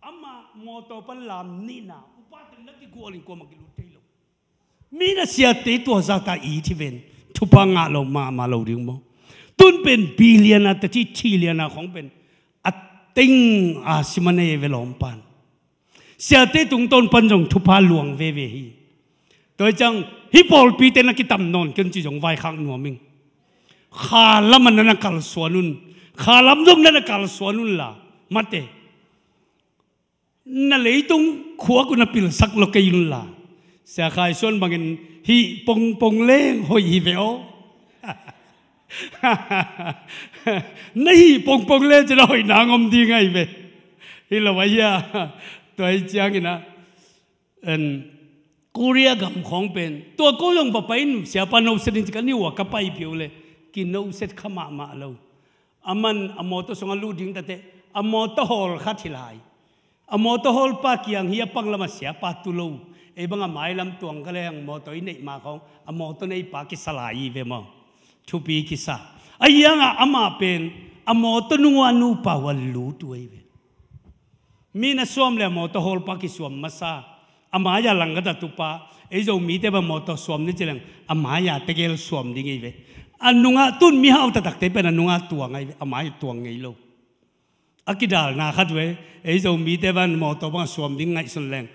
ama mawtaw pan lam nihna upa ten na kigualin kuamah kilut thei lo. Mi na siate tua zahtak i thi ven, thupha ngah lo mahmah lo ding maw? Tun pen billion a tacih trillion a khawng pen a teng a sim a nei ve lawm pan. Siate tungtawn pan zong thupha luang veve hi. Tua hi ciang hih pawlpite na kitam nawn ken ci zong vaikhak nuam ing. Kha lamah na na kalsuan un. Kha lam zong na na kalsuan unla, mate. Na leitung khuak uh na pilsak lo kei unla. Sia Khai Suan bangin hih pongpong leng hoih hi ve aw. Na hih pongpong leng cina hoih nang om ding ahi ve. Hi lo ahi a. Tua hi ciangin a, en, Korea gam khawng pen tua ko zong va pai in siapa noset in ci ka ni uh a ka paipih uh le kinoset kha mahmah lo. A man a mawtaw sungah lut ding tateh a mawtaw hawl khat hi lai. A mawtaw hawlpa kiang hi a pang lamah siapa tu lo. Ei bang a mailam tuang ka leng mawtaw i neih ma khawng a mawtaw neipa kisa lai hi ve maw? Thupi kisa. A hiangah amah pen a mawtaw nungua nupa uh a lut uh ahi ve. Mi na suam le a mawtaw hawlpa kisuam masa. A mai-a langkhat a tupa, ei Zomite bang mawtaw suam ni ci leng a mai-a tegel suam ding hi ve. A nungah tun mihau taktakte pen a nungah tuang ahi ve, a mai-a tuang ngei lo. A kidalna khat ve, ei Zomite bang mawtaw bang a suam ding ngaihsun leng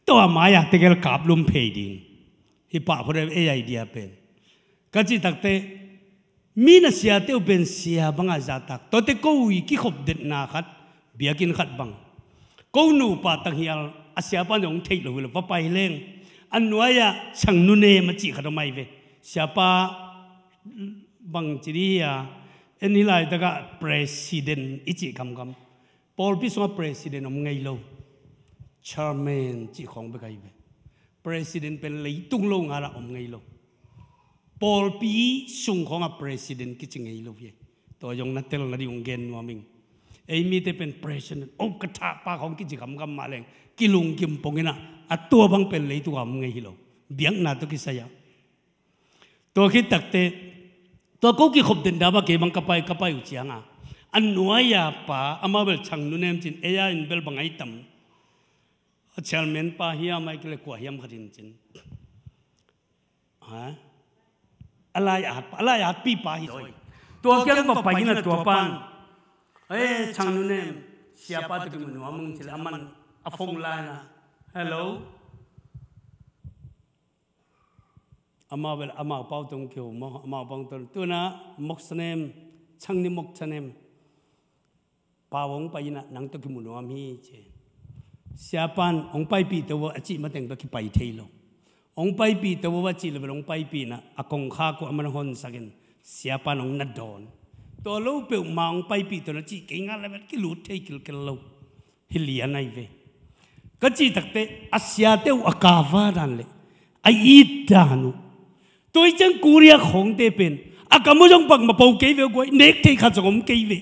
tua a mai-a tegel kaplum phei ding. Hi pah phot ei idea pen. Ka cih takte, mi na siate uh pen sia bangah zahtak. Tuate ko i kikhop detna khat, biakinn khat bang. Ko nupa tanghial a siapa zong theih lo hi lo, va pai leng a nuai-ah sang nunem a cih khat om ahi ve. Siapa bang ci dih hi a, en hi laitakah president i cih kamkam. Pawlpi sungah president om ngei lo. Chairman cih khawng bek ahi ve. President pen leitung lo ngal ah om ngei lo. Pawlpi sung khawngah president kici ngei lo hi. Tua zong na tel nading hong gen nuam ing. Ei mite pen president, o ka thahpa khawng kici gamgam mah leng kilungkim pongin ah, a tua bang pen leitungah om ngei hi lo. Biakna tawh kisai ah. Tua khit takteh tua ko kikhop den dah bang kei bang ka pai, ka pai uh ciangah, a nuai-a pa, amau bel Chang Nu Nem cin, ei-a in bel bang ai tam, a chairman pa hiam, ai kile kua hiam khat in cin. Ha? A lai-at pa, a lai-atpi pa hi zaw. Tua kiang va pai in ah tua pan, "Eh, Chang Nu Nem, siapa tawh kimu nuam ung," ci leh aman a phone line ah, "Hello." Amau bel amau pau tawh kiho maw, amau pau tawh, "Tuna Mok Sa Nem, Chang Ni Mok Sa Nem, pau hong pai in ah nang tawh kimu nuam hi," ci. Siapan, "Hong paipih to vo," a cih mateng bek kipai thei lo. "Hong paipih to vo," a cih leh bel hong paipih in ah, a kongkhak uh aman honsak in, siapan hong na dawn. Tua lo peuhmah hong paipih to na cih kei ngal leh bel kilut thei kilkel lo. Hi lian ahi ve. Ka cih takteh a siate uh a kava dan leh a it dan uh. Tua hi ciang Korea khawngte pen a gam uh zong bangmah po kei ve uh guai, nek thei khat zong om kei ve.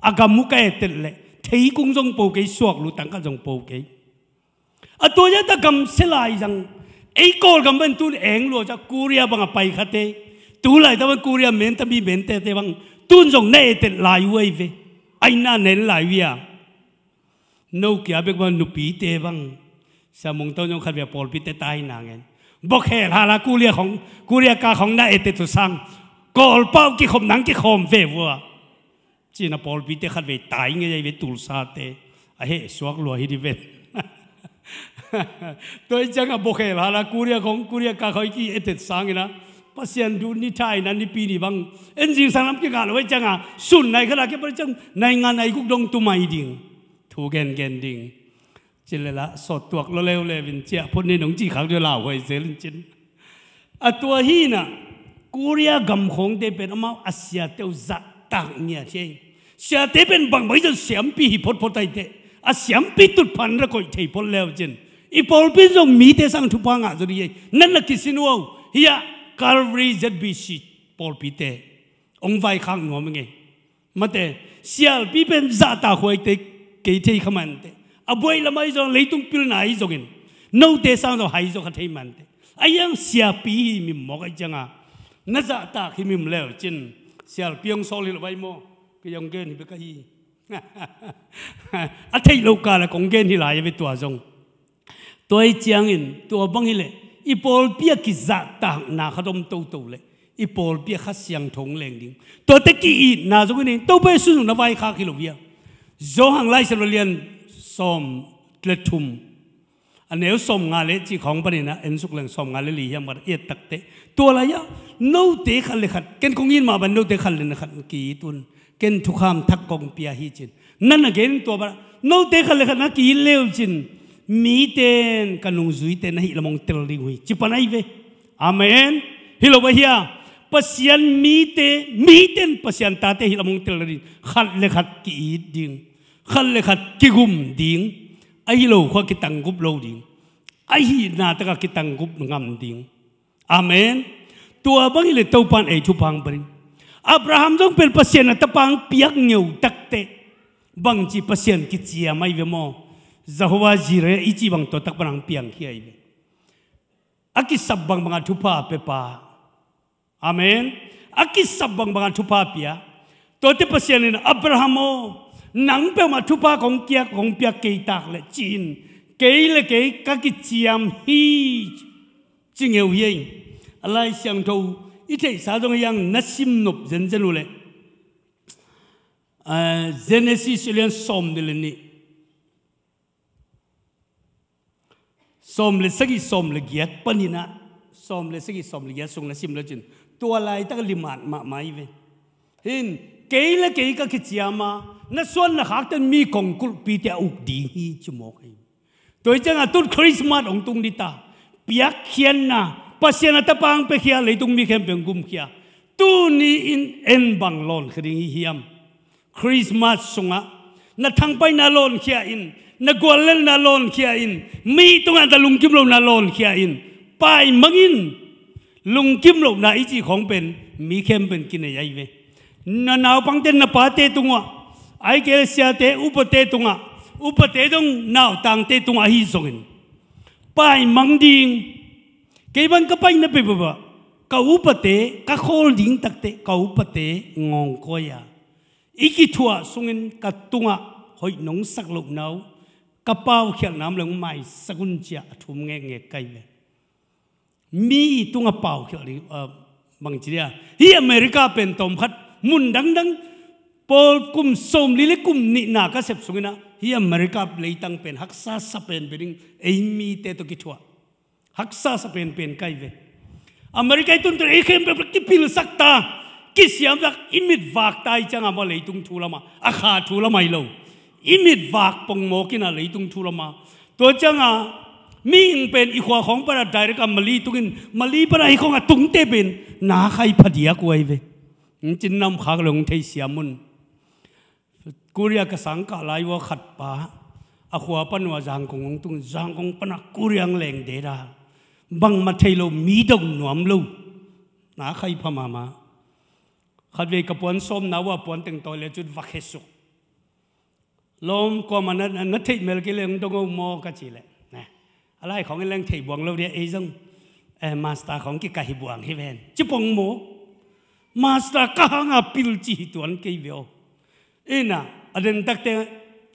A gam uh ka etet leh theikung zong po kei, suak lutang khat zong po kei. A tua zah ta gam sia lai zang, ei Kawlgam bang tun eng lua zah Korea bang a pai khate, tu laitak bang Korea menta mi mentete bang tun zong na etet lai uh ahi ve. Ai na nen lai uh hi a. No kia bek bang nupite bang, Sia Mung Tau zong khat ve a pawlpite tai na ngen, "Bawkhel hala Korea khawng, Korea ka khawng na etet uh sang, Kawlpau kikhop nang kikhawm ve vua," ci-in a pawlpite khat ve tai ngei ahi ve, Tulsate. A heh suak lua hi di ven. Tua hi ciangah bawkhel hala Korea khawng, Korea ka khawng ki etet sangin ah, Pasian duh ni thaina nipi ni bang en zingsang lam kingah lo hi ciangah, sun nai khat a kipan ciang naingan ai guk dong tum ahi ding. Thu gengen ding. Ci leh lah sawt tuak lo leuleu in, ciah phot ni nong cih khak ding, lauhuai zel in cin. A tua hi in ah, Korea gam khawngte pen amau a siate uh zahtak ngiat hi. Siate pen bangbang hi zong siampi hi photphot ahi teh, a siampi tutphah in ra koih thei phot leu cin, i pawlpi in zong mite sang thupha ngah zaw ding hi. Nan na kisin uh aw, hiah Calvary Z B C pawlpite hong vaikhak nuam ing ei. Mate, sialpi pen zahtak huaite kei thei kha mante, a buai lam ahi zong, leitung pilna ahi zongin, note sang zong hai zaw kha thei mante. A hiang siapi hi mim mawk ahi ciangah, na zahtak hi mim leu cin, sialpi hong sawl hi lo bai maw? Kei hong gen hi bek ahi. A theih loh kal a kong gen hi lai a ve tua zong. Tua hi ciangin, tua bang hileh, i pawlpi a kizahtakna khat om toto leh, i pawlpi a Kha Siangtho hong leng ding. Tuate ki-itna zong hi ning, Topa Jesu zong na vaikhak hi lo hi a. Johan Lai Siangtho lian sawm le thum, a neu sawmnga le cih khawng panin ah en suk leng sawmnga le li hiam khat i et takteh, tua lai-ah note khat le khat, ken kong it mah bang note khat le khat ki-it un. Ken thukham thak kong pia hi cin. Nan a gen tua bang, note khat le khat na ki-it leu cin, mite in ka nungzuite na hih lam hong tel ding uh hi, ci pan ahi ve. Amen. Hi lo bang hia? Pasian mite, mite in Pasian tate hih lam hong tel ding. Khat le khat ki-it ding. Khat le khat kigum ding. Ahi lo khua kitanggup lo ding. Ahihna takah kitanggup ngam ding. Amen. Tua bang hileh Topa in ei thupha hong pia ding. Abraham zong pen Pasian a tapa hong piak ngeu takteh, bangci Pasian kiciam ahi ve maw? Jehovah Jireh i cih bang tua tak pan hong piangkhia ahi ve. A kisap bangbang a thupha a pia pa. Amen. A kisap bangbang a thupha a pia. Tuate Pasian in, Abraham aw, nang peuhmah thupha kong piak, kong piak kei tak leh ci-in, kei le kei ka kiciam hi, ci ngeu hi ei. A Lai Siangtho i theihsa zong a hiang na sim nop zenzen uh leh, ah, Genesis lian sawm le nih, sawm le sagih, sawm le giat panin ah, sawm le sagih, sawm le giat sung na sim le cin, tua laitak limat mahmah hi ve. Hin, kei le kei ka kiciam a, na suan na khakte in mi kong kulhpite a uk ding hi, ci mawk hi. Tua hi ciangah tun Christmas hong tung ding ta. Piakkhiatna, Pasian a tapa hong piakhia, leitung mi khempeuh hong gumkhia. Tuni in en bang lawnkhia ding hi hiam? Christmas sungah na thangpaihna lawnkhia in, Na guallelhna lawnkhia in, mi tungah na lungkim lohna lawnkhia in, paimang in. Lungkim lohna i cih khawng pen mi khempeuh in kinei ahi ve. Na naupangte, na pate tungah, ahih kei leh siate, upate tungah, upate zong nautangte tungah ahi zongin, paimang ding. Kei bang ka paina peuhpeuh ah, ka upate, ka khawl ding takte ka upate ngawngkawi a, i kithuah sungin ka tungah hoih nong sak lohna uh, ka paukhialhna om leh hong maisak un ci-a a thum ngekngek ka hi ve. Mi tungah paukhialh ding, ah, bangci dia, hih America pen tawmkhat mun dangdang, pawl kum sawmli le kum nihna ka sep sungin ah, hih America leitang pen haksa sa penpen ding, ei mite tawh kithuah haksa sa penpen ka hi ve. America i tun tun ei khempeuh kipilsak ta, kisiamsak, i mit vak ta hi ciangah maw, leitung thu lamah, a kha thu lamah hi lo, i mit vak pongmawk in ah leitung thu lamah. Tua ciangah mihing pen i khua khawng panah direct a Mali tungin, Mali panah hih khawng a tungte pen na khai phadiak uh ahi ve. Hong cin nam khak lo hong theisiam un. Korea ka sangkah lai uh a khat pa, a khua pan uh a Zangkong hong tung, Zangkong panah Korea hong leng det a, bangmah thei lo, mi dong nuam lo. Na khai pha mahmah. Khatvei ka puan sawmna uh a puan teng tawi le cut va khesuk. Lawm, kuamah na, na, na theih mel kei leh hong dong o maw ka cih leh, ne, a lai khawng in leng thei buang lo dia, ei zong, eh, master khawng kikah hi buang hi ven, ci pongmawk. Master ka hanga pil ci hi tuan kei ve aw. Ina, a den takte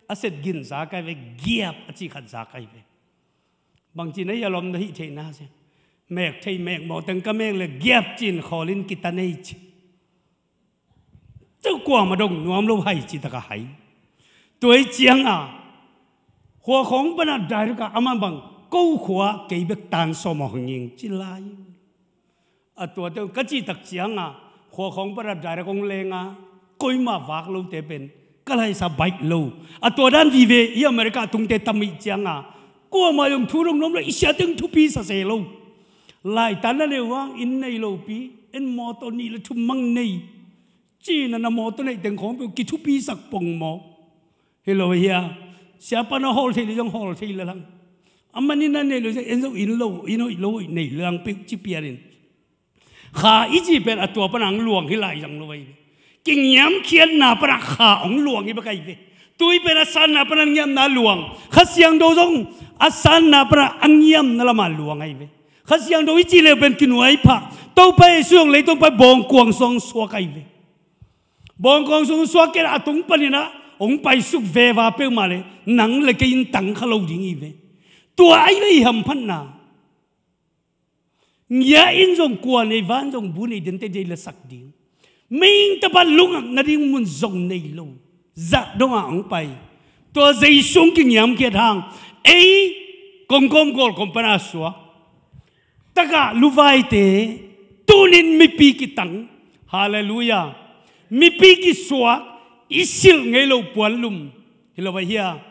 a set gin za ka hi ve, giap a ci khat za ka hi ve. Bangci na hia lawm, na hih theihna se. Mek thei mek mawh teng ka mek le giap cin khawl in kita nei ci. Ceu kuamah dong nuam lo, hai ci taka hai. Tua hi cianga khua khawng pana direct a amah bang, ko khua kei bek tan sawm aw hong ing ci lai. A tuate ka cih tak cianga khua khawng pana direct hong lenga, koimah vak lote pen ka laisa baih lo. A tua dan vive i America tungte tam ih cianga kuamah zong thu dong nuam lo, i siate thupi sa se lo. Laitan na neu hang inn nei lopi, en mawtaw nih le thum mang nei. Cina na mawtaw neih teng khawng peuh kithupisak pongmawk. Hi lo hia? Siapa na hawl thei le zong hawl thei le lang. Amah nih na nei lo zong en zong inn lo, inn hoih lo hoih nei le lang peuh ci pianin. Kha i cih pen a tua pana hong luang hi lai zang lo ahi ve. Kingiamkhiatna pana kha hong luang hi bek ahi ve. Tui pen a sanna pana ngiamna luang. Kha Siangtho zong a sanna pana a ngiamna lama luang ahi ve. Kha Siangtho i cih leh pen kinuai phah. Topa Jesu zong leitung pan bawngkuang sung suak ahi ve. Bawngkuang sung suak kei a tung panin ah hong paisuk veva peuhmah le nang le kei in tang kha lo ding hi ve. Tua ahi ve i hamphatna. Ngia in zong kua nei, van zong bu nei, den tei dei la sak ding. Mihing tapa lungak nading mun zong nei lo. Zah dongah hong pai. Tua zei sung kingiamkhiat hang ei kongkawm gawlkawm pana suak tagah luvaite tunin mipi kitang. Halleluiah. Mipi kisuak, i silh ngei lo puanlum. Hi lo vai hia?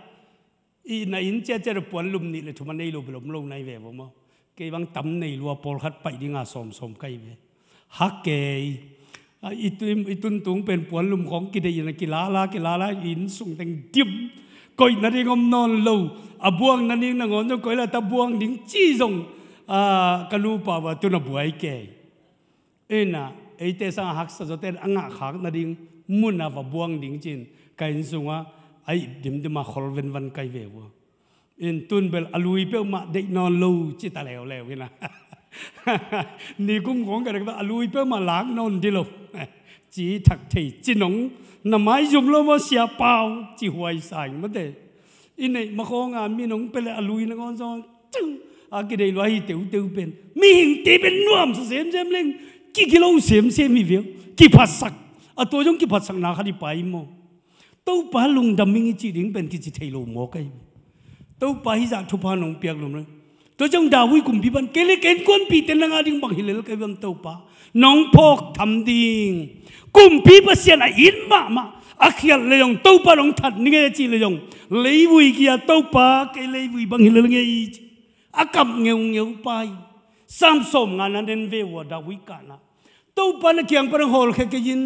I na inn ciacia puanlum nih le thum a nei lo bel om lo nai ve vo maw? Kei bang tam nei lua, pawlkhat paih dinga sawmsawm ka hi ve. Hak kei. A, i tun, i tuntung pen puanlum khawng kideih in a kilala kilala, inn sung teng dim. Koih nading om nawn lo. A buang nading nangawn zong koih la ta buang ding ci zong, a, ka nupa va tun a buai kei. Ina, eite sangah haksa zawte in a ngahkhak nading muna va buang ding cin ka inn sungah a ih dimdima khol venvan kai ve ua. In tun bel a lui peuhmah deih nawn lo ci ta leuleu ina. Nikum khawng ka dek a lui peuhmah lak nawn di lo. Ci thak thei ci nong na maizum lo maw sia pau ci huai sa ing mate. I neih ma khawnga mi nong pia le a lui nangawn zong cang a kideih lua hi teuteu pen mihingte pen nuamsa semsem leng kigilo semsem hi viau. Kiphatsak, a tua zong kiphatsakna khat i pai maw? Topa lungdam ing i cih ding pen kici thei lo maw ka hi? Topa hizah thupha nong piak lum le Tua ciang David kumpi pan kei le ken kuanpihte nang a ding bang hi lel ka hi bang Topa. Nong phawk tham ding. Kumpi Pasian a it mahmah a khialh le zong Topa nong that ni ngei a cih le zong leivui kia Topa kei leivui bang hi lel ngei ci. A kap ngeungeu pai. Sam sawm nga na nen ve ua David kahna. Topa na kiang pan hong hawlkhia kei in.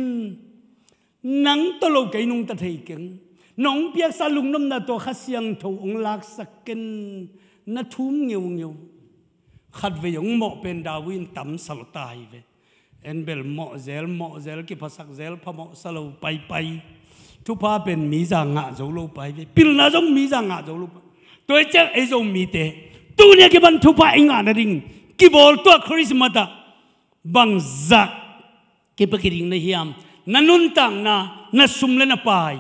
Nang tawh lo kei nungta thei keng. Nong piaksa lungnopna tawh Kha Siangtho hong laksak ken, na thum ngeungeu. Khatvei hong mawh pen David in tamsa lo ta hi ve. En bel mawh zel, mawh zel, kiphasak zel, phamawh sa lo paipai. Thupha pen mi za ngah zo lo pai ve. Pilna zong mi za ngah zo lo pai. Tua hi ciang ei Zomite tuni a kipan thupha i ngah nading kibawl tua Christmas ah bangzah kipia kei ding na hiam? Na nuntakna, na sum le na pai.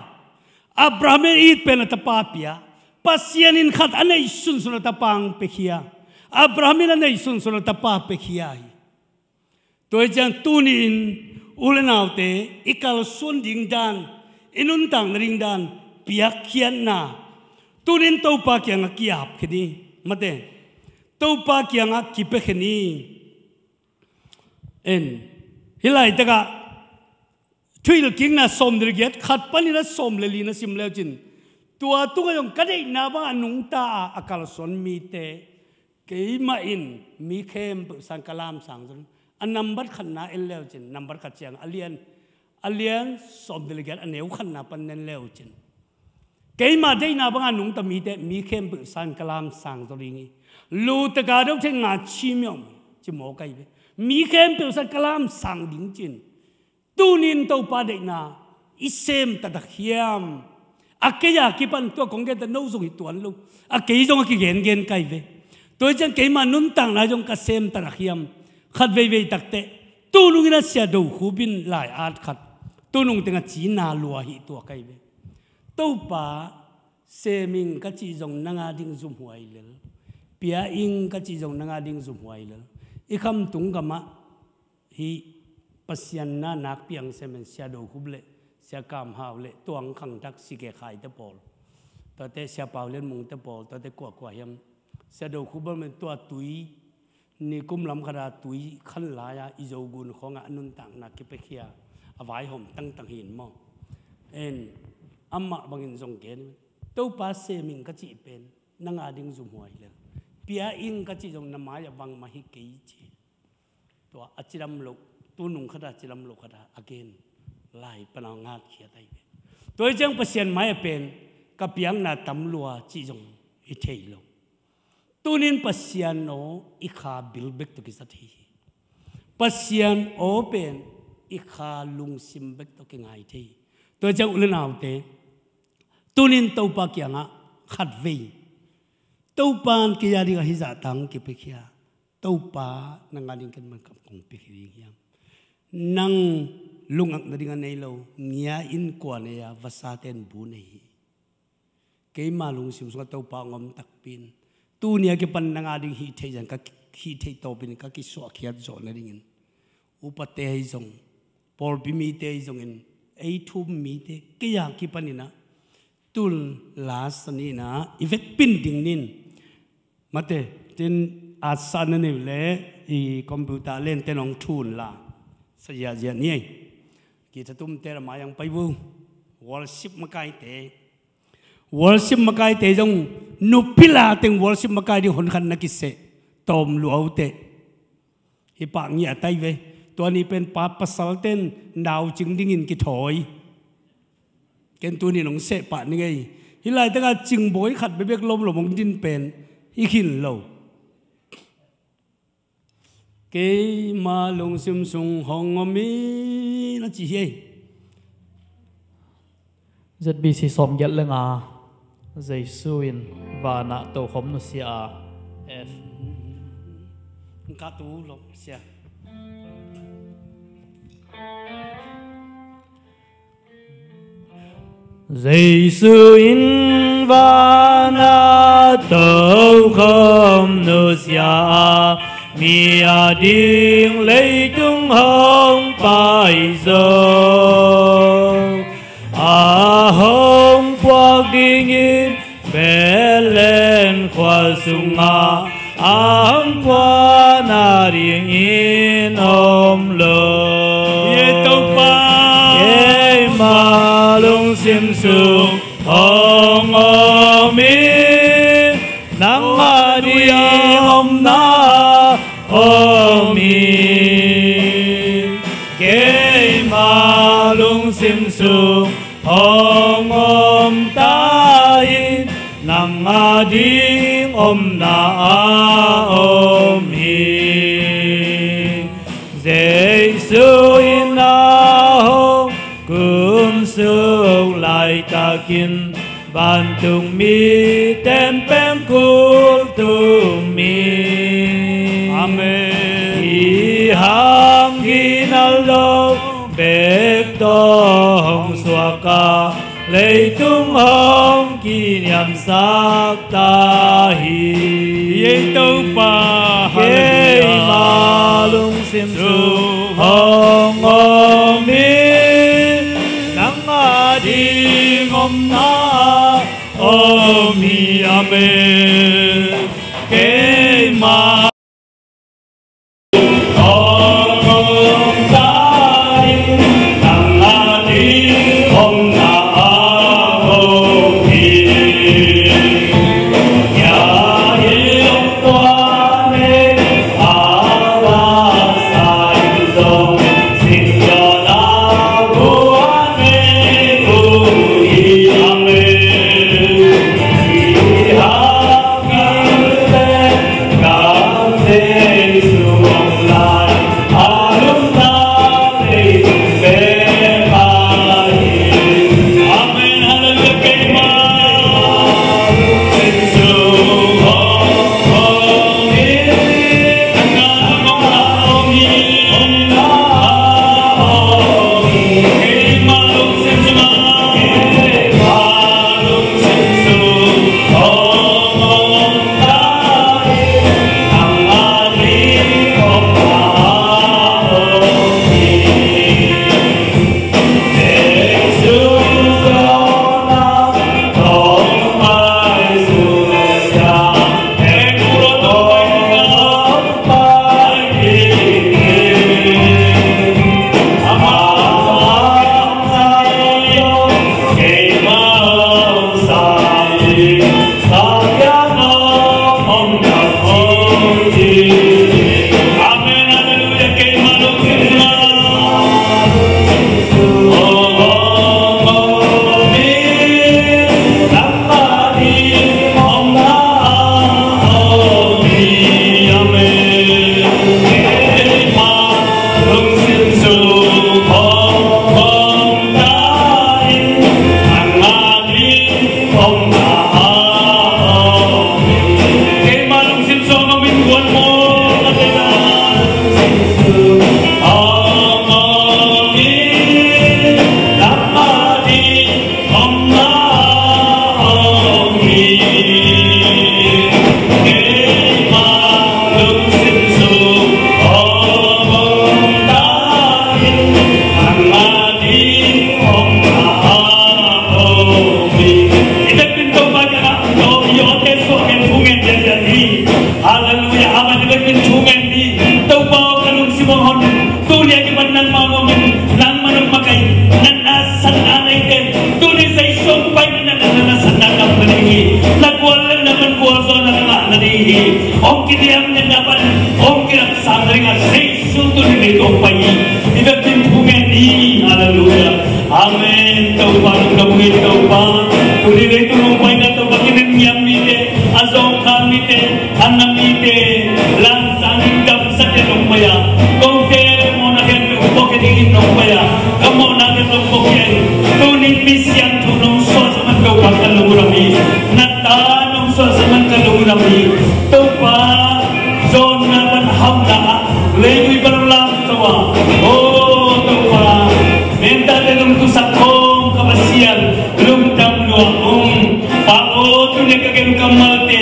Abraham in it pen a tapa pia. Pasian in khat a neih sunsun a tapa hong piakhia. Abraham in a neih sunsun a tapa piakhia hi. Tua hi ciang tuni-in u le naute i kalsuan ding dan, i nuntakna ding dan piakkhiatna tuni-in Topa kiangah ki-ap khin hi. Mate, Topa kiangah kipia khin hi. En, hih laitakah Thuhilhkikna sawm le giat khat panin a sawm le li na sim leucin, tua tungah zong ka deihna bangah nungta a, a kalsuan mite keimah in mi khempeuh sang ka lamsang zo ding. A nambat khatna en leucin, nambat khat ciang a lian, a lian sawm le giat a neu khatna pan en leucin, keimah deihna banga nungta mite mi khempeuh sang ka lamsang zo ding hi. Lu taka deuh thei nga chimiawm ci maw kai ve. Mi khempeuh sang ka lamsang ding cin. Tunin Topa deihna i sem taktak hiam? A kei a kipan tua kong gen ta no zong hi tuan lo. A kei zong a kigengen kai ve. Tua hi ciang keima nuntakna zong ka sem taktak hiam? Khat veivei takteh tunungin a Sia Do Khup in lai-at khat tunung tengah cina lua hi tua kai ve. Topa, sem ing ka cih zong nang a ding zumhuai lel. Pia ing ka cih zong nang a ding zumhuai lel. I Khamtung gamah hih Pasian na nakpi ang semen Sia Do Khup le Sia Kam Hau le Tuang Khang Tak, Si Ke Khai te pawl, tuate Sia Pau Lian Mung te pawl, tuate kuakua hiam, Sia Do Khup bang men tua tui, nikum lam khata tui khan lai-a i Zogun khawngah a nuntakna kipiakhia a vaihawm tangtang hi in maw. En, amah bangin zong gen, Topa, sem ing ka cih pen nang a ding zumhuai lel. Pia ing ka cih zong na mai-ah bangmah hi kei ci. Tua a cidam loh, tunung khata cidam loh khata a gen lai pana ngatkhiat ahi ve. Tua hi ciang Pasian mai-ah pen ka piakna tam lua cih zong hi thei lo. Tunin Pasian aw i kha bil bek tawh kizat hi hi. Pasian aw pen i kha lungsim bek tawh kingai thei hi. Tua hi ciang u le naute, tunin Topa kiangah khatvei, Topa in kei a dingah hih zahtak kipiakhia. Topa, nang a ding ken man kam kong piakhia ding hiam? Nang lungak nading a nei lo, ngia in kua nei a, vasate in bu nei hi. Keima lungsim sungah Topa hong om takpi in, tuni a kipan nang a ding hih theih zan ka hih theih tawpin ka kisuahkhiat zawh nadingin, upate ahi zong, pawlpi mite ahi zongin, ei thu-um mite kei a kipaninah tun lasa ninah i vekpin ding nin. Mate, tin atsa na nei uh leh i computer lente nong thun la sa ziahziah ni ei. Kithatumte la mai ang pai vo. Worship makaite, worship makaite zong nupi la teng worship makai ding honkhat na kiseh tawm luaute. Hih pah ngiah tai ve. Tua ni pen pa pasalten naucing dingin kithawi. Ken tuni nong seh pah ni ngei. Hih laitakah cingbawi khat bekbek lomlom hong din pen i khin lo. Keima lungsim sung hong om in a ci hi ei. Z B C sawmgiat le nga. Jesu in vanah tokhom nusia a. F. Ka tu lo sia. Jesu in vanah tokhom nusia a, mi a ding leitung hong pai zo. A hong puak dingin Bethlehem khua sungah a hong puak nadingin om lo. Ei Topa, keima lungsim sung hong om in, nang a ding omna om in. Keima lungsim sung hong om Takin vantung mite in pengkul tung mi. Amen. Hi hang ginalo bek tawh hong suak a, leitung hong kiniamsak ta hi. Ei Topa, keima lungsim sung hong om hi. Nang a ding omna om hi. Amen. Keima Halleluia. Amen. Topa, ka lungsim hong hon. Tuni a kipan nangmah hong om in, nangmah nong makaih, na nasatna neite, tuni Zeisu hong pai na nasatna dam nading hi. Na gual le na man gualzawhna na ngah nading hi. Hong kiniam na pan hong kilamsang nading a Zeisu tuni leitung hong pai hi. I vekpi in thu ngen ni. Halleluia. Amen. Topa lungdam hi. Topa, tuni leitung hong pai na Topa, kinenniam mite, a zawngkhal mite, a na mite, langsang in damsak in hong pai a, kote mawhna khempeuh hong pawlkhe dingin hong pai a, ka mawhna khempeuh hong pawlkhe in, tuni misiangtho nong suahsak man Topa ka lungdam hi. Na ta nong suahsak man ka lungdam hi. Topa, zawnna pan hauhna ah leitui pan hong lam zo a, o Topa, mentate nong tusak khawm ka Pasian, lungdam lua ung. Pa aw, tuni ka gen kammalte,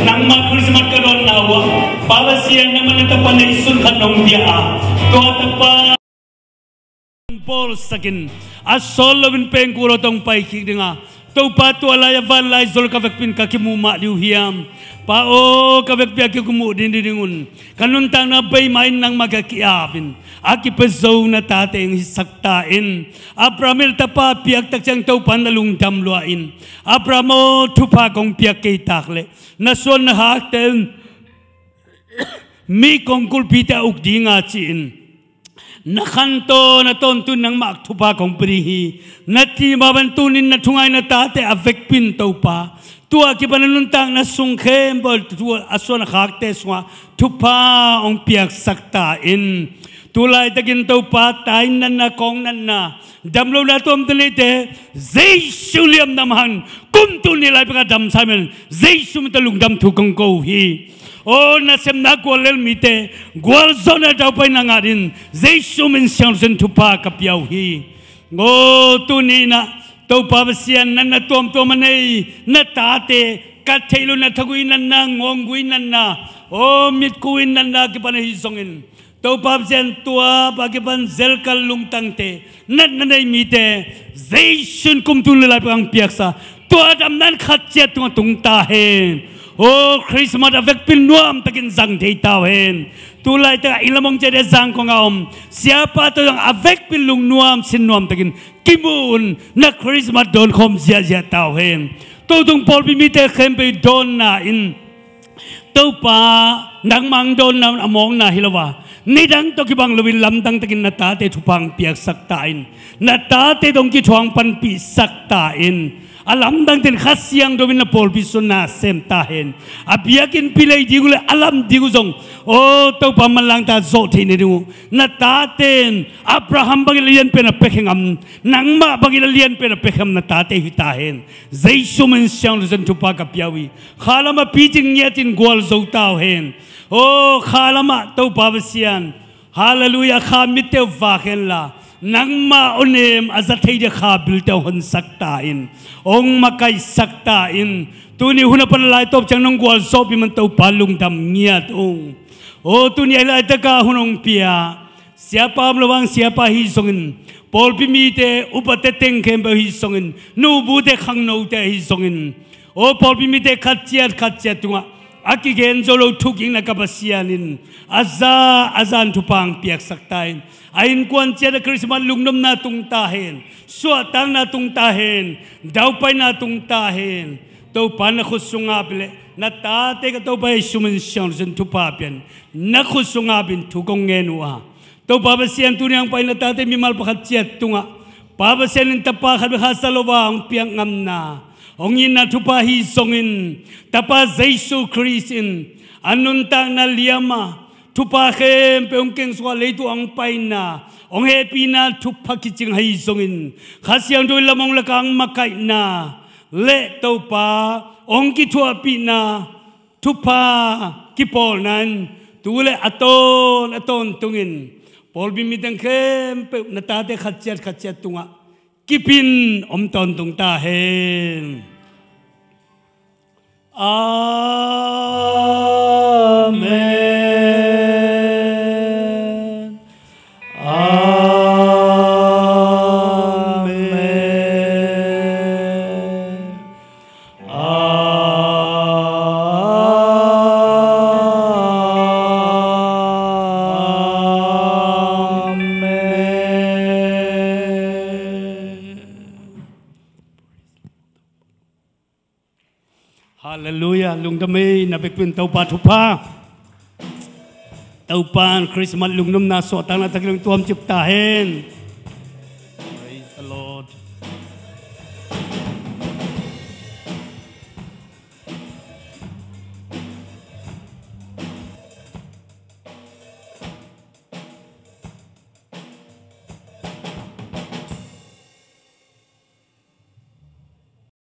nangmah Christmas ka dawnna uh ah, Pa Pasian, nangmah na tapa neisun khat nong pia a, tua tapa bawlsak in, a sawt loin pengkul aw tawh hong pai kik ding a, Topa, tua lai a vanlai zol ka vekpi in ka kimuh mah ding uh hiam? Pa aw, ka vekpi a kimuh ding ding un, ka nuntakna bei mah in nangmah ka ki-ap in, a kipia zo na tate hong hisak ta in. Abraham in a tapa a piak tak ciang Topa na lungdam lua in, Abraham aw, thupha kong piak kei tak leh na suan na khakte in mi kong kulhpite a uk ding a, ci-in na khantawn a tawntung nangmah thupha kong pia ding hi, na cih mah bang tunin na thungai na tate a vekpi in Topa, tua kipan a nuntakna sung khempeuh tua a suan a khakte sungah thupha hong piaksak ta in. Tu laitakin Topa, tai natna, kawng natna, damlohna tuamtuam neite, Jesu liamna mah hangin kum tul nih lai pek a damsa hi manin Jesu min tawh lungdam thu kong ko uh hi. Aw, nasemna guallel mite, gualzawhna daupaina ngah dingin Jesu min siangtho Pasian thupha ka pia uh hi. Aw, tuni in ah Topa Pasian, natna tuamtuam a nei na tate, kat theih loh na thagui natna, ngawnggui natna, aw, mitkui natna kipan ahi zongin, Topa Pasian, tua pa kipan zelkal lungtangte, natna nei mite, Jesu in kum tul nih lai pek a hong piaksa tua damna in khat ciat tungah tung ta hen. Aw, Christmas a vekpi in nuamtakin zang thei ta uh hen. Tu laitak a inn lam hong ciahte, Zangkong a om siapa tawh zong a vekpi in lungnuam sinnuam takin kimu un. Na Christmas dawnkhawm ziahziah ta uh hen. Tua tung pawlpi mite khempeuh i dawnna in, Topa, nangmah hong dawnna un a mawkna hi lo a, nidang tawh kibang loin lamdang takin na tate thupha hong piaksak ta in. Na tate tawh hong kithuah hong panpihsak ta in. A lamdang takin Kha Siangtho in na pawlpi sung na sem ta hen. A biakinnpi lei ding uh le a lam ding uh zong, aw Topa, manlang ta zawh theih nading uh na tate in Abraham bangin a lianpen a pia khem, nangmah bangin a lianpen a pia khem na tate hi ta hen. Jesu min siangtho Pasian thupha ka pia uh hi. Kha lamah picing ngiatin gualzo ta uh hen. Aw, kha lamah Topa Pasian, halleluiah, kha mitte uh vak hen la, nangmah awnem a za thei dia kha bilte hong honsak ta in, hong makaihsak ta in. Tuni hun a pan a lai tawp ciang nong gualzawhpih man Topa, lungdam ngiat ung. Aw, tuni a hi laitaka hun hong pia siapa om lo vang, siapa hi zongin, pawlpi mite, upate teng khempeuh hi zongin, nubute, khangnote hi zongin, aw pawlpi mite khat ciat khat ciat tungah a kigen zo lo thukikna ka Pasian in a za a zan thupha hong piaksak ta in. A innkuan ciat a Christmas lungnopna tung ta hen. Suahtakna tung ta hen. Daupaina tung ta hen. Topa, na khut sungah pi leh na tate ka Topa Jesu min siangtho Pasian thupha pian. Na khut sungah pi in thu kong ngen uh a, Topa Pasian, tuni hong pai na tate mimal pakhat ciat tungah Pa Pasian in tapa khat bek khasa lo a hong piak ngamna, hong itna thupha hi zongin, tapa Jesu Khrist in a nuntakna liam a, thupha khempeuh hong kengsuah leitung a hong paina, hong hehpihna thupha kicing ahi zongin, Kha Siangtho in lam hong lak a hong makaihna le Topa hong kithuahpihna thupha kipawlna in tu le a tawn a tawntungin pawlpi mi teng khempeuh na tate khat ciat khat ciat tungah kip in om tawntung ta hen. Amen. Amen. Amen. Halleluiah. Lungdam ei, na bekpin Topa thupha. Topa in Christmas lungnopna, suahtakna tawh kilawm tuamcip ta hen. Praise the Lord.